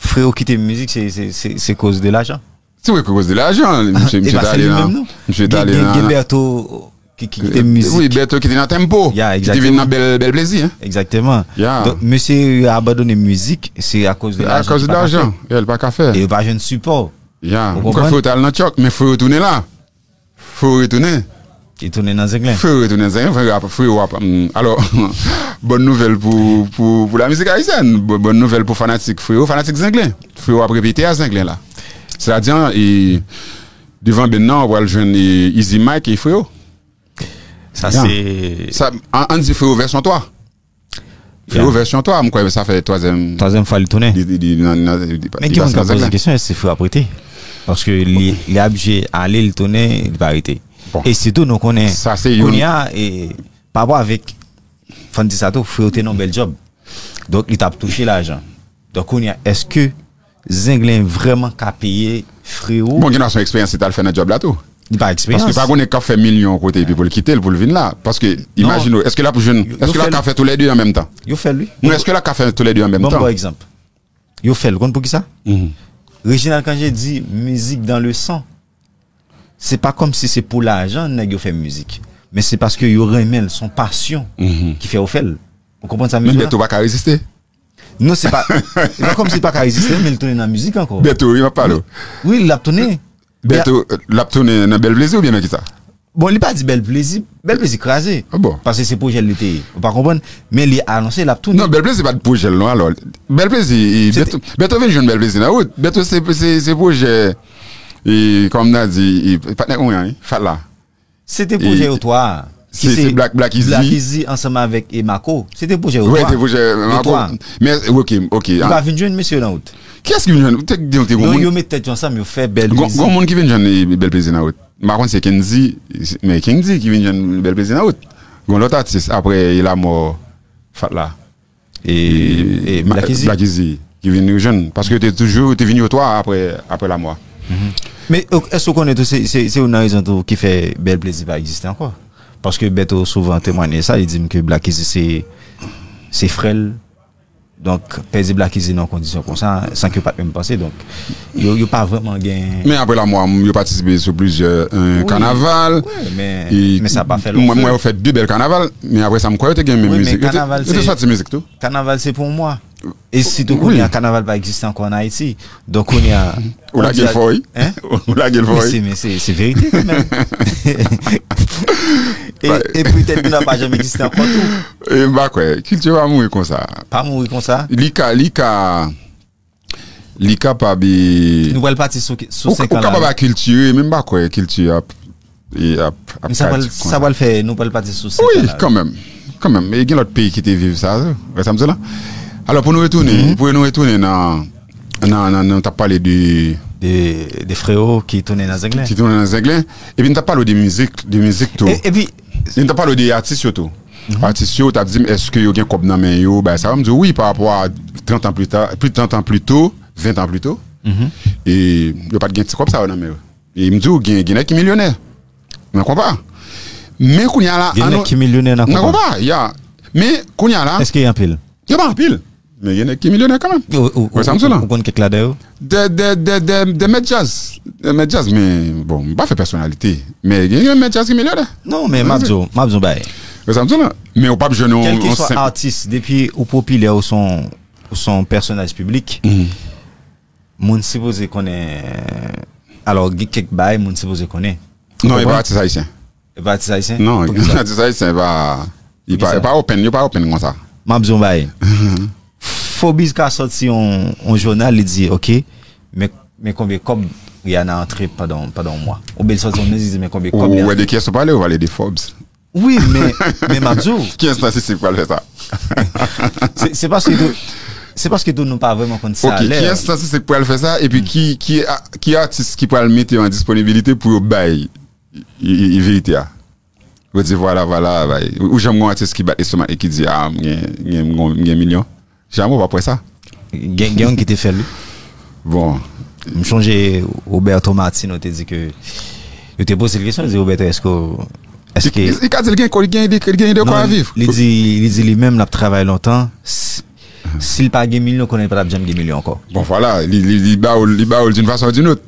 Frewo kite mizik, se, se, se, se koz de lajan? Se vre ke koz de lajan, misye, misye ta ale nan, misye ta ale nan. Gen Berto ki, ki kite mizik. Wi, Berto ki te nan Tempo, ki te vin nan Bèl, Bèl Plezi. Egzakteman. Donk, mesye yo abandone mizik, se akoz de lajan. Akoz de lajan, e l pa ka fè. E yo pa jwenn sipò. Ou konprann? Frewo te al nan Chòk, men Frewo tounen la. Frewo retounen. Li tounen nan Zenglen. Frewo retounen nan Zenglen. Frewo ap, Frewo ap, mm, alò, bòn nouvèl pou, pou, pou la mizik ayisyèn. Bòn, bòn nouvèl pou fanatik Frewo, fanatik Zenglen. Frewo ap repete a Zenglen la. Sètadi, e, devan benn nan, w pral jwenn, e, Easy Mike e Frewo. Sa se. Sa, an, ann di Frewo vèsyon twa. Frewo vèsyon twa, m kwè sa fè twazyèm. Twazyèm fwa li tounen. Li, li, li, nan, nan, li, li pase nan Zenglen. Men gen moun k ap poze kesyon, èske Frewo ap rete? Paske li, li abitye ale, li tounen, li pa rete. Bon. E sitou, nou konnen, sa se youn. Kounye a, e, pa rapò avèk, fò n di sa tou, Frewo te nan yon bèl djòb. Donk, li t ap touche lajan. Donk, kounye a, èske Zenglen vrèman ka peye Frewo? Bon, gen dwa se yon eksperyans li t al fè nan djòb la tou. Li pa eksperyans. Paske pa gon nèg k ap fè milyon yon kote epi pou l kite l, pou l vin la. Paske, imajine w, èske l ap jwenn, èske l ap ka fè toulède an menm tan? Yo fè l, wi. Non, èske l ap ka fè toulède an menm tan? Ban m ba w egzanp. Yo fè l, ou konn poukisa? Reginald Cangé di, mizik dans le sang. Se pa kòmsi se pou lajan nèg yo fè mizik. Men se paske yo renmen l, se yon pasyon ki fè yo fè l. Ou konprann sa m di la? Menm Berto pa ka reziste. Non, se pa, se pa kòmsi l pa ka reziste, men l tounen nan mizik ankò. Berto, wi, m ap pale w. Wi, l ap tounen. Berto, l ap tounen nan Bèl Plezi oubyen nan kisa? Bon, li pa di Bèl Plezi, Bèl Plezi kraze. Ah bon? Paske se pwojè l li te ye. Ou pa konprann? Men li anonse l ap tounen. Non, Bèl Plezi pa t pwojè l non, alò. Bèl Plezi, e, Berto, Berto vin jwenn Bèl Plezi nan wout. Berto se, se, se pwojè, e, kòm n a di, e, patnè mwen an, wi, Fatla. Se te pwojè yo twa a. Se, se Black, Black Easy. Black Easy ansanm avèk, e, Mako. Se te pwojè yo twa. Wi, te pwojè Mako. Men, ok, ok. Li pa vin jwenn mesye yo nan wout. Kiyès ki vin jwenn? Ou te di w te gon moun. Yo met tèt yo ansanm, yo fè Bèl Plezi. Gon moun ki vin jwenn, e, Bèl Plezi nan wout. M pa konn si se Kendy, men Kendy ki vin jwenn Bèl Plezi nan wout. Gon lòt atis, apre, e, lanmò Fatla. E, e, Black Easy. Black Easy, ki vin rejwenn. Paske yo te toujou, yo te vin yo twa apre, apre lanmò a. Men, èske w konnen tou, se, se, se youn nan rezon tou ki fè Bèl Plezi pa egziste ankò? Paske Berto souvan temwanye sa, li di m ke Black Easy se, se frè l, Donk, pèdi Black Easy nan kondisyon konsa, san ke yo pa t menm panse. Donk, yo, yo pa vrèman gen. Men apre lanmò a, yo patisipe sou plizyè euh, Wi, kanaval. Wi, men, e, men sa pa fè lòt. Mwen, mwen, yo fè de bèl kanaval, men apre sa, m kwè yo te gen menm mizik. Yo te, yo te sòti mizik tou. Kanaval se pou mwa. E sitou kounye a, kanaval pa egziste ankò an Ayiti. Donk, kounye a, Ou lage l fò, wi. Hein? Ou lage l fò, wi. Men se, men se, se verite, kanmenm. E, e petèt nou pa janm egziste ankò tou. E m pa kwè. Kilti pa mouri konsa. Pa mouri konsa. Li ka, li ka, li kapab. Nou pral pati sou, sou senk an la. Ou kapab akiltire, men m pa kwè kilti ap e ap ap sa pral, sa pral fè nou pral pati sou sèt wi kanmenm. Kanmenm e gen lòt peyi ki te viv sa. Wè sa m di la. Alò pou nou retounen pou nou retounen nan nan nan nou t ap pale de de de frewo ki tounen nan zenglen ki tounen nan zenglen epi nou t ap pale de mizik de mizik tou epi nou t ap pale de atis yo tou atis yo t ap di m èske yo gen kòb nan men yo bagay sa yo m di wi pa rapò a trant an pli ta pli trant an pli to ven an pli to e yo pa t gen ti kòb sa yo nan men yo E m di w gen gen nèg ki milyonè nan konpa. Men kounye a la Gen nèg ki milyonè nan konpa. Nan konpa, ya. Men kounye a la Èske y anpil? Yo pa anpil. Men gen nèg ki milyonè kanmenm. Ou ou ou konn kèk ladan yo? De de de de de mèt djaz. De mèt djaz men bon, m pa fè pèsonalite. Men gen gen mèt djaz ki milyonè. Non men m ap di w, m ap di w bagay. Wè sa m di w la. Men ou p ap jwenn yon Kèlkeswa atis, depi ou popilè ou se yon ou se yon pèsonaj piblik, moun sipoze konnen alò gen kèk bagay moun sipoze konnen. Non e pa atis ayisyen. E pa atis ayisyen? Non, atis ayisyen e pa li pa e pa open yo pa open konsa. M ap di yon bagay. Forbes ka sòti yon yon jounal li di ok men men konbyen kòb Rihanna antre pandan pandan yon mwa oubyen li sòti yon mizik li di men konbyen kòb li antre. Ou wè de kiyès ou pale ou pale de Forbes. Wi men men m ap di w. Kiyès nan sisi k pral fè sa? Se se paske tou se paske tou nou pa vrèman konn sa lè. Ok, kiyès nan sisi k pral fè sa epi ki ki ki atis ki pral mete yo an disponibilite pou yo bay verite a? Yo di vwala vwala bay ou janm gen yon atis ki bat lestomak li ki di a m gen gen m gen milyon. Jamè w pa p wè sa. Gen gen youn ki te fè l wi. Bon. M chonje Roberto Martino te di ke yo te poze l kesyon, li di Roberto èske w èske Li ka di l gen kò, li gen ide, li gen ide kò a viv. Li di li di li menm l ap travay lontan. Si, si l pa gen milyon, konnen l pa t ap janm gen milyon ankò. Bon, vwala, li, li, li ba w, li ba w l d'une façon ou d'une autre.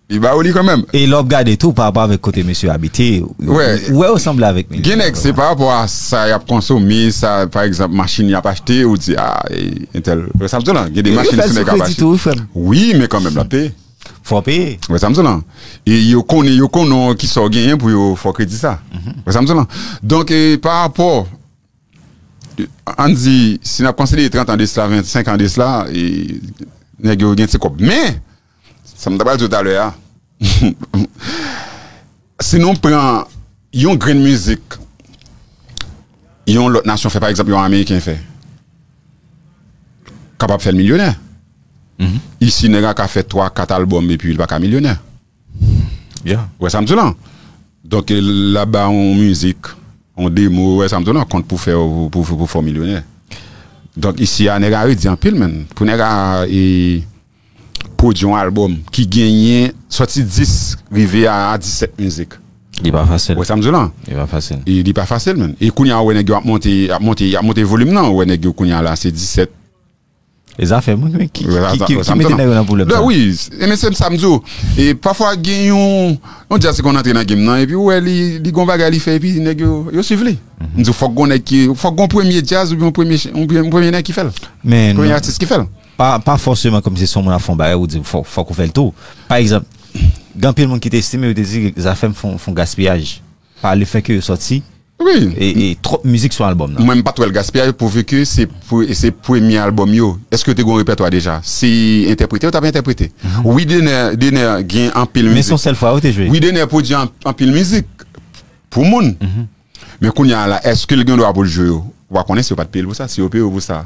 Li ba ou li kanmenm. E lè w ap gade tou pa rapò avèk kote mesye yo abite, ou wè yo sanble avèk milyon. Gen nèg se pa rapò a sa y ap konsome, sa pa egzanp machin y ap achte, ou di a entèl. Sa m di w lan, gen de machin se nèg ap achte. Wi, men kanmenm l ap peye. Fò w peye. Wè sa m di w lan. E yo konnen yo konnen w kisa w genyen pou yo fè w kredi sa. Wè sa m di w lan. Donk e pa rapò ann di si n ap konsidere trant an de sila, vennsenk an de sila, e nèg yo gen ti kòb. Men Sa m ta pral di w talè a, si nou pran yon grenn mizik yon lòt nasyon fè, pa egzanp yon ameriken fè, kapab fè l milyonè. Isi nèg la ka fè twa, kat albòm epi l pa ka milyonè. Ou wè sa m di w lan? Donk l ap ba w yon mizik, yon demo, ou wè sa m di w lan, kont pou fè w pou pou fè w milyonè. Donk isi a nèg la redi anpil menn. Pou nèg la e pwodui yon albòm ki genyen sòti dis rive a a disèt mizik. Li pa fasil. Ou wè sa m di w lan? Li pa fasil. E li pa fasil menn. E kounye a ou wè nèg yo ap monte, ap monte, ap monte volim nan, ou wè nèg yo kounye a la se disèt. E zafè moun wi ki ki ki ki mete nèg yo nan pwoblèm sa. Wi, e men se sa m di w. E pafwa gen yon yon djaz ki konn antre nan game nan epi ou wè li li gon bagay li fè epi nèg yo yo swiv li. M di w fòk gon nèg ki fòk gon premye djaz oubyen yon premye yon premye nèg ki fè l. Premye atis ki fè l. Pa pa fòseman kòmsi se yon moun ap fè yon bagay ou di fòk fòk ou fè l tou. Pa egzanp, gen anpil moun ki te estime yo te di Zafèm fè yon fè yon gaspiyaj pa lefètke yo sòti e e twòp mizik sou albòm nan. Mwen m pa t wè l gaspiyaj pouvi ke se se premye albòm yo. Èske yo te gen yon repètwa deja? Se entèprete yo t ap entèprete. Wi Dener Dener gen anpil mizik. Men se yon sèl fwa yo te jwe. Wi Dener pwodui anpil mizik pou moun. Men kounye a la èske l gen dwa pou l jwe yo? Ou pa konnen si yo pa t peye l pou sa, si yo peye w pou sa.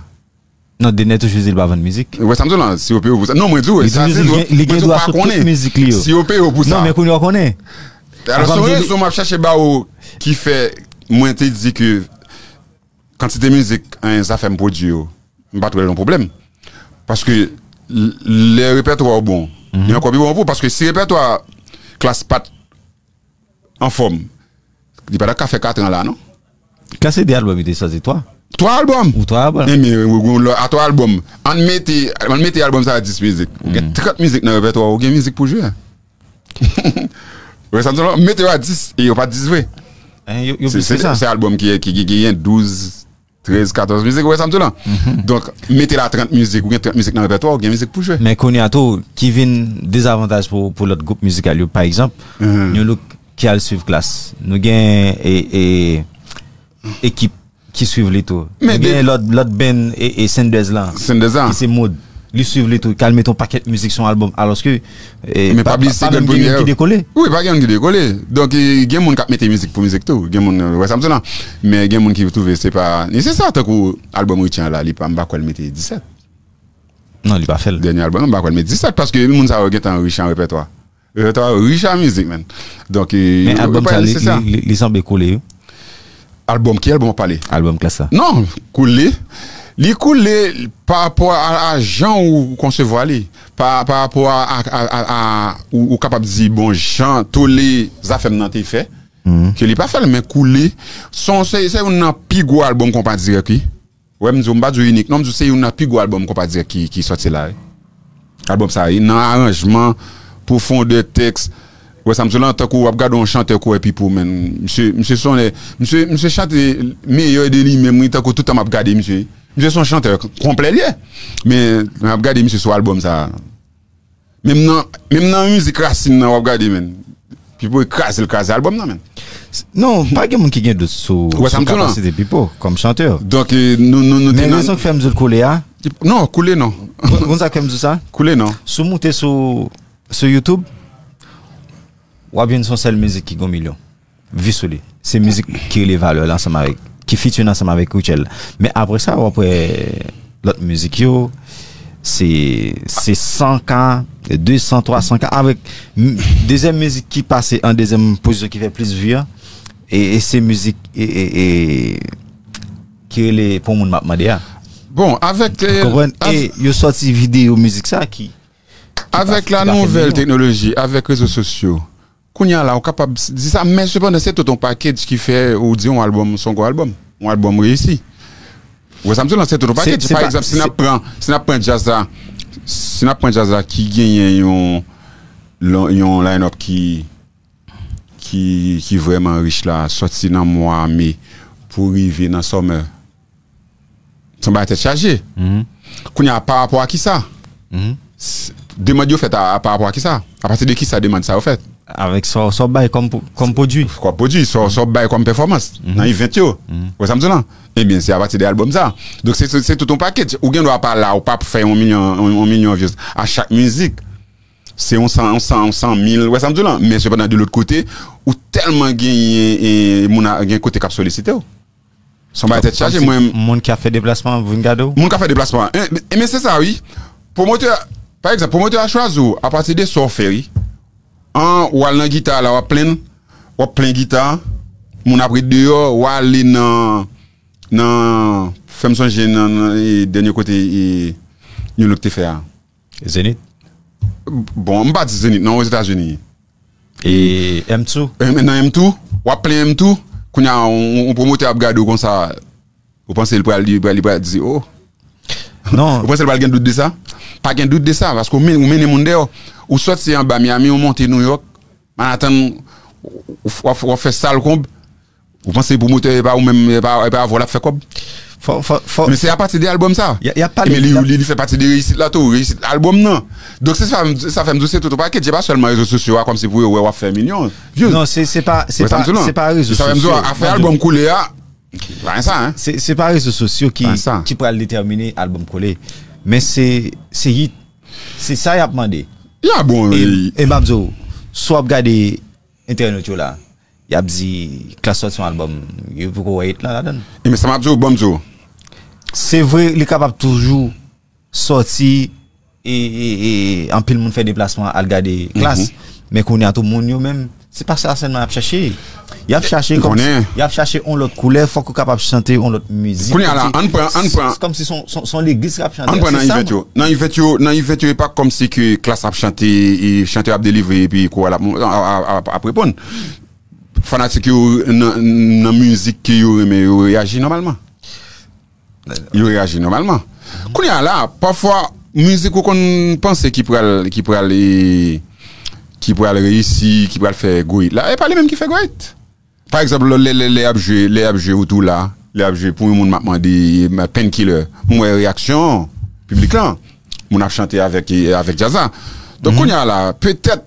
Non, Dener toujou di l pa vann mizik. Ou wè sa m di w lan, si yo peye w pou sa. Non, mwen di w, sa se di w, mwen di w pa konnen si yo peye w pou sa. Non, men kounye a w konnen. Alò se yon rezon m ap chache ba ou ki fè mwen te di ke kantite mizik Zafèm pwodui yo, m pa t wè l yon pwoblèm. Paske lè repètwa w bon, li ankò pi bon pou ou. Paske si repètwa Klass pa t anfòm, li pa t ap ka fè katran la non. Klass se de albòm li te sòti, twa. Twa albòm. Ou twa albòm. Ebyen, ou, ou, a twa albòm. Ann mete, ann mete albòm sa a dis mizik. Ou gen trant mizik nan repètwa, ou gen mizik pou jwe. Ou wè sa m di w la? Mete yo a dis, e yo pa dis vre. Hein, yo, yo Se, plis se, ke sa. Se albòm ki, ki, ki genyen douz, trèz, katòz mizik, ou wè sa m di w la? Donk, mete la trant mizik, ou gen trant mizik nan repètwa, ou gen mizik pou jwe. Men kounye a tou, ki vin dezavantaj pou, pou lòt gwoup mizikal yo, pa egzanp, New Look ki al swiv Klass. Nou gen e, e, ekip ki swiv li tou. Men Nou gen lòt, lòt band e, e Sanders lan, Sanders lan. Ki se Mood. Li swiv li tou, k al mete yon pakèt mizik sou yon albòm, alòske, e, Men pa, pa bliye pa se menm Gun gen youn Premye. Ki dekole. Wi, pa gen youn ki dekole. Donk, e, gen moun k ap mete mizik pou mizik tou. Gen moun, ou wè sa m di w la. Men gen moun ki twouve se pa nesesè, tankou albòm Richie an la, li pa, m pa kwè l mete disèt. Non, li pa fè l. Dènye albòm, m pa kwè l mete disèt, paske moun sa yo gentan rich an repètwa. Repètwa rich a mizik, menn. Donk, e, Men yo, yo albòm pa sa, li, nesesè. Li, li, li sanble kole, wi. Albòm, ki albòm w ap pale? Albòm Klass la. Non, kole. Li kole pa rapò a, a jan ou konsevwa li. Pa, pa rapò a, a, a, a, a ou, ou kapab di, bon, jan tole Zafèm nan te fè, ke li pa fè l, men kole. Se, se, se youn nan pi gwo albòm Konpa Dirèk, wi. Wè, m di w, m pa di w inik, non, m di w se youn nan pi gwo albòm Konpa Dirèk ki, ki sòti la, wi. Albòm sa, wi, nan aranjman, pwofondè tèks, wè sa m di w la, tankou w ap gade yon chantè kou wè Pipo, menn. Misye, misye sonnen, misye, misye chante meyè de li menm, wi, tankou tout tan m ap gade misye. Misye se yon chantè konplè li ye. Men, lè m ap gade misye sou albòm sa, menm nan, menm nan mizik Rasin nan, w ap gade, menn. Pipo kraze l, kraze albòm nan, menn. Non, pa gen moun ki gen dout sou, Ou wè sa sou m di w la? Kapasite Pipo kòm chantè. Donk, e, nou, nou, nou te Men nan rezon k fè m di l kole a, Non, kole non. Ou konn sa k fè m di w sa? Kole non. Si w moute sou, sou YouTube, w ap jwenn se yon sèl mizik ki gen yon milyon vi sou li. Se mizik ki rele Valè la ansanm avèk, ki featuring ansanm avèk Rutshelle. Men apre sa, w ap wè lòt mizik yo, se, se san K, de san, twa san K, avèk m-, dezyèm mizik ki pase an dezyèm pozisyon ki fè plis vi a, e, e se mizik, e, e, e, ki rele Pou Moun M ap Mande a. Bon, avèk, Ou e, konprann? av- E yo sòti videyo mizik sa ki, ki pa, Avèk la ki pa fè nouvèl milyon. Teknoloji, avèk rezo sosyo, kounye a la, ou kapab s-, di sa, men sepandan, se tout yon package ki fè ou di yon albòm, se yon gwo albòm. Yon albòm reyisi. Ou wè sa m di w la, se tout yon Se, package. se Pa pa, egzanp, si n ap se pran, si n ap pran djaz la, si n ap pran djaz la ki genyen yon, yon, yon line-up ki, ki, ki vrèman rich la, sòti nan mwa me pou rive nan summer. Se yon bagay tèt chaje. Kounye a, pa rapò a kisa? S-, demann yo fèt a, a, pa rapò a kisa? Apati de kisa demann sa yo fèt? Avèk sa, sa w bay kòm po-, kòm pwodui. Kòm pwodui, sa, sa w bay kòm pèfòmans nan event yo. Ou wè sa m di w la? Ebyen, se apati de albòm sa. Donk, se, se, se tout yon package. Ou gen dwa pa la, ou pa fè yon milyon, yon, yon milyon views a chak mizik. Se yon san, yon san, yon san mil, ou wè sa m di w la? Men sepandan, de lòt kote, ou tèlman genyen, e, moun a, gen kote k ap solisite w. Se yon bagay tèt chaje, Kòmsi mwen. Moun ki ap fè deplasman vin gade w? Moun k ap fè deplasman. E, e, men se sa, wi. Pwomotè, pa egzanp, pwomotè a chwazi w apati de sa w fè, wi. An, w al nan gita la, w ap plenn, w ap plenn gita, moun ap ret deyò, w ale nan, nan, fè m sonje nan, nan, e, dènye kote, e, New Look te fè a. Zenith. Bon, m pa di Zenith, non, Ozetazini. E M two? E, nan M two, w ap plenn M two, kounye a, yon, yon pwomotè ap gade w konsa, ou panse li pral, li pral, li pral di, oh. Non. Ou panse li pral gen dout de sa? Pa gen dout de sa, paske ou men-, ou mennen moun dèyè, ou sòti anba Miami, ou monte New York, Manhattan, ou, ou, w ap, w ap fè sal konb, Ou panse pwomotè e pa ou menm, e pa, e pa avè w l ap fè kòb? Fò, fò, fò. Men se apati de albòm sa. Y a, y a pale, Ebyen, li, y a li, li fè pati de reyisit la tou, reyisit albòm nan. Donk, se sa, sa fè m di w se tout yon pakèt. Se pa sèlman rezo sosyo a, kòmsi pou yo wè w ap fè milyon views. Non, se, se pa, se Wè sa m pa, di w la? se pa rezo Sa fè m di w, sosyo. afè Mwen di w. albòm Kole a, pa gen sa, hein? Se, se pa rezo sosyo ki, Pa gen sa. ki pral detèmine albòm Kole. Men se, se hit. Se sa y ap mande. Ya, bon, E, e, e m ap di w, si w ap gade entènot yo la, y ap di Klass sòti yon albòm, yo poko wè hit lan ladan l. E men sa m ap di w, ban m di w. Se vre, li kapab toujou sòti, e, e, e anpil moun fè deplasman al gade Klass. Men kounye a tou, moun yo menm, se pa sa sèlman y ap chache. Y ap chache M kòm konnen. y ap chache yon lòt koulè, fòk ou kapab chante yon lòt mizik. Kounye a la, Kòmsi ann pran, ann pran. kòmsi se yon, se yon, se yon legliz k ap chante. Ann pran Se nan sa, event yo. Nan event yo, nan event yo, e pa kòmsi ke Klass ap chante, e chantè ap delivre, epi koral ap, ap, ap, ap, ap reponn. Fanatik yo nan, nan mizik ke yo renmen, yo reyaji nòmalman. Yo reyaji nòmalman. Kounye a la, pafwa, mizik ou konn panse ki pral, ki pral, e, ki pral reyisi, ki pral fè gwo hit la, e pa li menm ki fè gwo hit. Pa egzanp, lè, lè, lè, lè y ap jwe, lè y ap jwe Ou Tou La, lè y ap jwe pou yon moun m ap mande, e, Painkiller, m wè reyaksyon piblik lan. Moun ap chante avèk, e, avèk djaz la. Donk, kounye a la, petèt,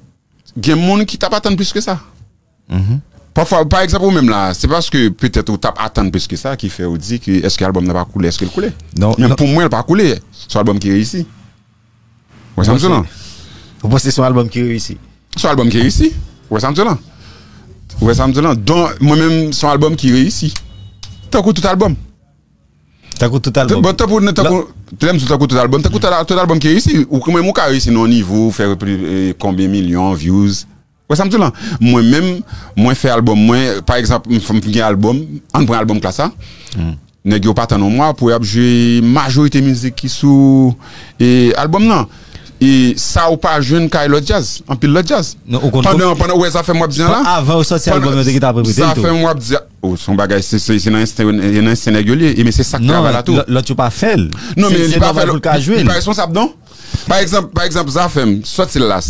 gen moun ki t ap atann plis ke sa. Pafwa, pa egzanp, ou menm la, se paske petèt ou t ap atann plis ke sa ki fè ou di ke èske albòm nan pa koule, èske l koule? Men pou mwen, l pa koule. Se yon albòm ki reyisi. Ou wè sa m di w lan? Ou panse se yon albòm ki reyisi? Se yon albòm ki reyisi. Ou wè sa m di w lan? Ou wè sa m di w lan? Donk, mwen menm, se yon albòm ki reyisi. Tankou tout albòm. Tankou tout albòm. Bon, tankou, tankou, lè m di tankou tout albòm, tankou tout, tout albòm ki reyisi. Ou menm ou ka reyisi nan yon nivo, ou fè pli, e, konbyen milyon views. Ou wè sa m di w lan? Mwen menm, mwen fè albòm mwen, pa egzanp, m, m gen albòm, ann pran albòm Klass la. Nèg yo pa tann yon mwa pou y ap jwe majorite mizik ki sou, e, albòm nan. E sa ou pa jwenn kay lòt djaz, anpil lòt djaz. Non, ou konn pandan, pandan ou wè Zafèm w ap di an la? Avan yo sòti albòm yo te gentan ap repete l tou. Zafèm w ap di, oh, se yon bagay, se, se, se nan ensten, nan ensten nèg yo li ye, e men se sa k travay la tou. Non, lòt yo pa fè l. Non, men li pa fè l, li pa responsab non. Pa egzanp, pa egzanp, Zafèm, sòti l la,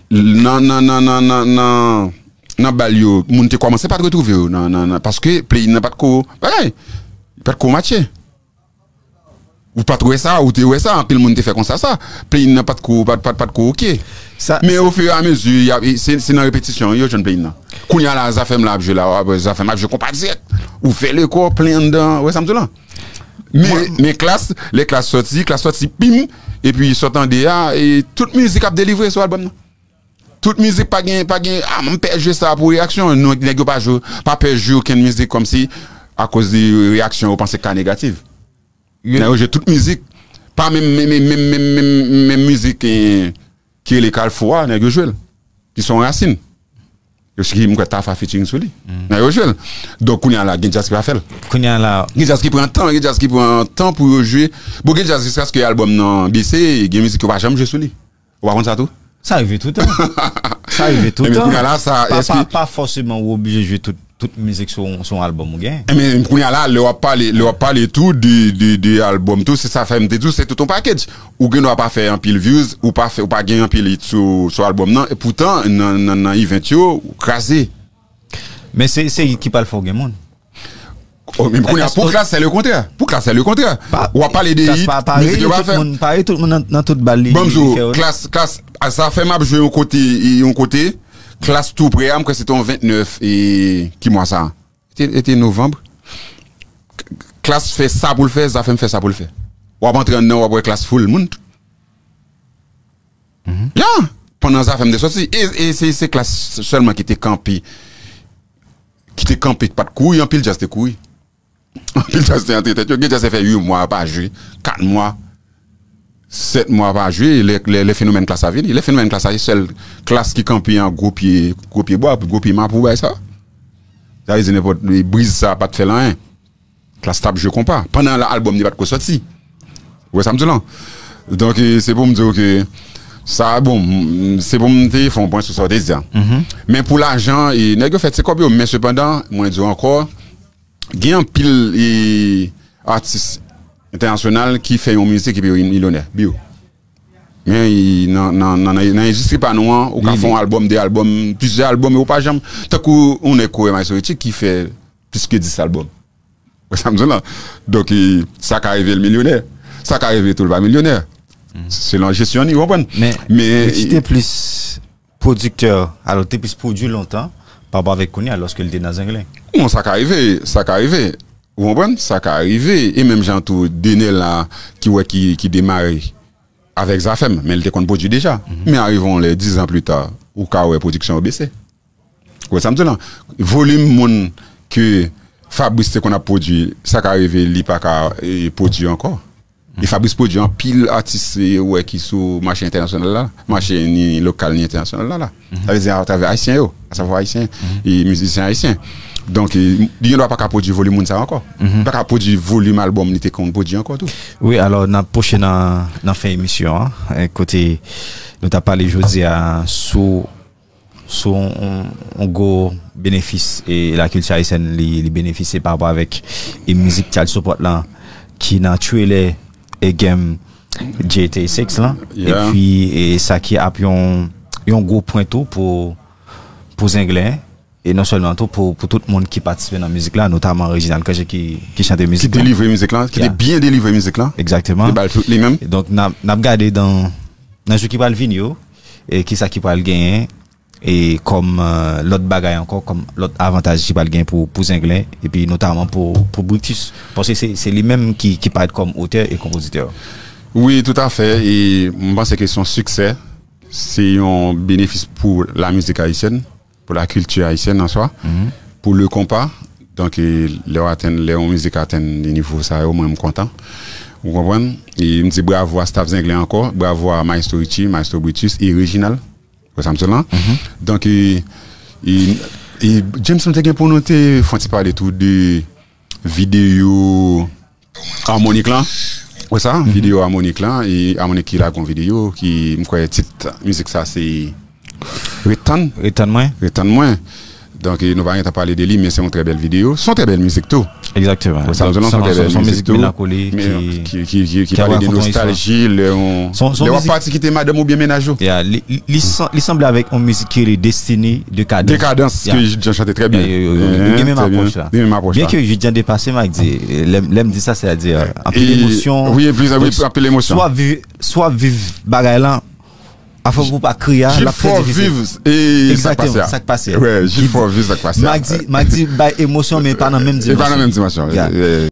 nan, nan, nan, nan, nan, nan, nan bal yo, moun te kòmanse pa t retwouve yo, nan, nan, nan, paske play-in nan pa t ko, bagay, pa t ko matche. Ou pa t wè sa, ou te wè sa, anpil moun te fè konsta sa. Play-in nan pa t ko, pa t, pa t, pa t ko oke. Men ofiramezi, y a, se, se nan repetisyon yo jwenn play-in nan. Kounye a la, Zafèm la ap jwe la, w ap wè Zafèm ap jwe konpa dirèk. Ou fè lekò plen anndan, ou wè sa m di w lan? Men, men Klass, lè Klass sòti, Klass sòti, pim, epi sa w tande a, e tout mizik ap delivre sou albòm nan. Tout mizik pa gen, pa gen, ah, m pè jwe sa pou reyaksyon. Non, nèg yo pa jwe, pa pè jwe okenn mizik kòmsi akoz de reyaksyon yo panse k ka negatif. Nèg yo jwe tout mizik. Pa menm, menm, menm, menm, menm, menm mizik, eh, ki rele Kalfou a, nèg yo jwe l. Ki se yon rasin. Yo si m kwè Tafa featuring sou li. Nèg yo jwe l. Donk, kounye a la, gen djaz ki pa fè l. Kounye a la. Gen djaz ki pran tan, gen djaz ki pran tan pou yo jwe. Bon, gen djaz jiskaske albòm nan bese, gen mizik yo pa janm jwe sou li. Ou pa konn sa tou? Sa rive toutan. Sa rive toutan. Ebyen, kounye a la, sa, pa, èske pa, pa fòseman ou oblije jwe tout, tout mizik sou, sou yon albòm ou gen. Ebyen, kounye a la, lè w ap pale, lè w ap pale tou de, de, de albòm tou, se sa fè m te di w, se tout yon package. Ou gen dwa pa fè anpil views, ou pa fè, ou pa gen anpil hit sou, sou albòm nan, e poutan, nan, nan, nan event yo, ou kraze. Men se, se hit ki pral fè w gen moun. Oh, men kounye a, pou Klass, se le kontrè. Pou Klass, se le kontrè. W ap pale de hit, mizik yo pa fè. Tout moun, parèy tout moun nan, nan tout bal li, li fè yo. Bon, m di w, Klass, Klass, a, Zafèm ap jwe yon kote, yon kote. Klass tou prè a, m kwè se te yon vennèf, e, ki mwa sa? Te, te novanm. Klass fè sa pou l fè, Zafèm fè sa pou l fè. W ap antre anndan, w ap wè Klass full moun. Ya! Pandan Zafèm te sòti, e, e se, se Klass sèlman ki te kanpe, ki te kanpe, ki pa t kouri, anpil djaz te kouri. Anpil djaz te antre tèt yo. Gen djaz te fè uit mwa pa jwe, kat mwa, sèt mwa pa jwe, lè, lè, lè fenomèn Klass la vini. Lè fenomèn Klass la, se sèl Klass ki kanpe an gwo pye, gwo pye bwa, gwo pye mapou, bay sa. Sa vle di nenpòt, briz sa pa t fè l anyen. Klass t ap jwe konpa. Pandan la, albòm li pa t ko sòti. Ou wè sa m di w lan? Donk, e, se pou m di w ke sa, bon, m, se pou m te fè yon pwen sou sa w te di a. Men pou lajan, e, nèg yo fè ti kòb yo, men sepandan, mwen di w ankò, gen anpil, e, atis entènasyonal ki fè yon mizik epi yo milyonè. Biw. Men, e, nan, nan, nan, nan, nan endistri pa nou an, ou ka fè yon albòm, de albòm, plizyè albòm, e ou pa janm, tankou yon nèg Kore Maestro Richie ki fè plis ke dis albòm. Ou wè sa m di w lan? Donk, e, sa ka rive l milyonè. Sa ka rive tou l pa milyonè. Selon jesyon li, ou konprann? Men, men, li te plis pwodiktè, alò, li te plis pwodui lontan, pa rapò avèk kounye a, lòske li te nan Zenglen. Bon, sa ka rive, sa ka rive. Ou konprann? Sa ka rive. E menm jan tou, Denel la, ki wè ki, ki demare avèk Zafèm, men li te konn pwodui deja. Men arive yon lè, diz an pli ta, ou ka wè pwodiksyon yo bese. Ou wè sa m di w lan? Volim moun ke Fabrice te konn ap pwodui, sa ka rive li pa ka, e, pwodui ankò. E Fabrice pwodui anpil atis, e, ou wè ki sou mache entènasyonal la, mache ni lokal ni entènasyonal la, la. Sa vle di atravè ayisyen yo, asavwa ayisyen, e mizisyen ayisyen. Donk, e, li gen dwa pa ka pwodui volim moun sa yo ankò. Li pa ka pwodui volim albòm li te konn pwodui ankò tou. Wi, alò, n ap pwoche nan, nan fen emisyon an, e, kote nou t ap pale jodi a sou sou yon, yon gwo benefis e lakilti ayisyèn li, li benefisye pa rapò avèk e mizik child support lan ki nan trailer e game G T A six lan. Yeah. Epi e sa ki ap yon yon gwo pwen tou pou pou Zenglen. E non sèlman tou pou, pou tout moun ki patisipe nan mizik la, notaman Reginald Cangé ki, ki chante Ki mizik la. Delivre mizik lan, ki te Yeah. byen delivre mizik lan. Exactement. Te ba l tout li menm. Donk n ap, n ap gade nan nan jou ki pral vini yo e kisa ki pral genyen e kòm euh, lòt bagay ankò, kòm lòt avantaj ki pral genyen pou, pou Zenglen epi notaman pou, pou Brutus. Paske se, se li menm ki, ki parèt kòm otè e konpozitè. Wi, toutafè. E m panse ke se yon siksè. Se yon benefis pou la mizik ayisyèn, pou la kilti ayisyèn an swa, pou le konpa. Donk e, lè w atenn, lè yon mizik atenn nivo sa yo, mwen m kontan. Ou konprann? E m di bravo a staff Zenglen ankò, bravo a Maestro Richie, Maestro Brutus e Reginald. Wè sa m sot lan. Donk e, e, e James, nou te gen pou nou te fè yon ti pale tou de videyo Harmonik lan. Wè sa, videyo Harmonik lan, e Harmonik ki lage yon videyo ki m kwè tit mizik sa se Ret tann. Ret tann mwen. Ret tann mwen. Donk e, nou pa gen tan pale de li, men se yon trè bèl videyo. Se yon trè bèl mizik tou. Egzakteman. Wè sa, nou se yon trè bèl mizik tou. Melankoli Men, ki ki, ki, ki, ki ki ap pale de rakonte yon istwa. Nostalji, lè yon, Se yon- se yon lè w ap mizik- pati kite madanm oubyen mennaj ou. Yeah, li, li, li san- li sanble avèk yon mizik ki rele Destiny de Kadans. Dekadans, Yeah. Ke Jid Jan chante trè byen. Yeah, yo, yo, yo gen menm Trè byen. apwòch la. Gen menm apwòch Byen la. Ke Jid Jan depase, m a di, lè m- lè m di sa, se a di anpil E, emosyon. wi, anpil, wi, Donk, anpil emosyon. Swa viv, swa viv bagay lan, afò pou pa kriye a, Jid l ap trè fò difisil. viv e sa k Egzakteman, pase a. Sa k pase a. Wè, Jid Jid- fò viv sa k pase a. M a di, m a di bay emosyon, men pa nan menm E pa nan dimansyon. Menm dimansyon. Yeah. Yeah.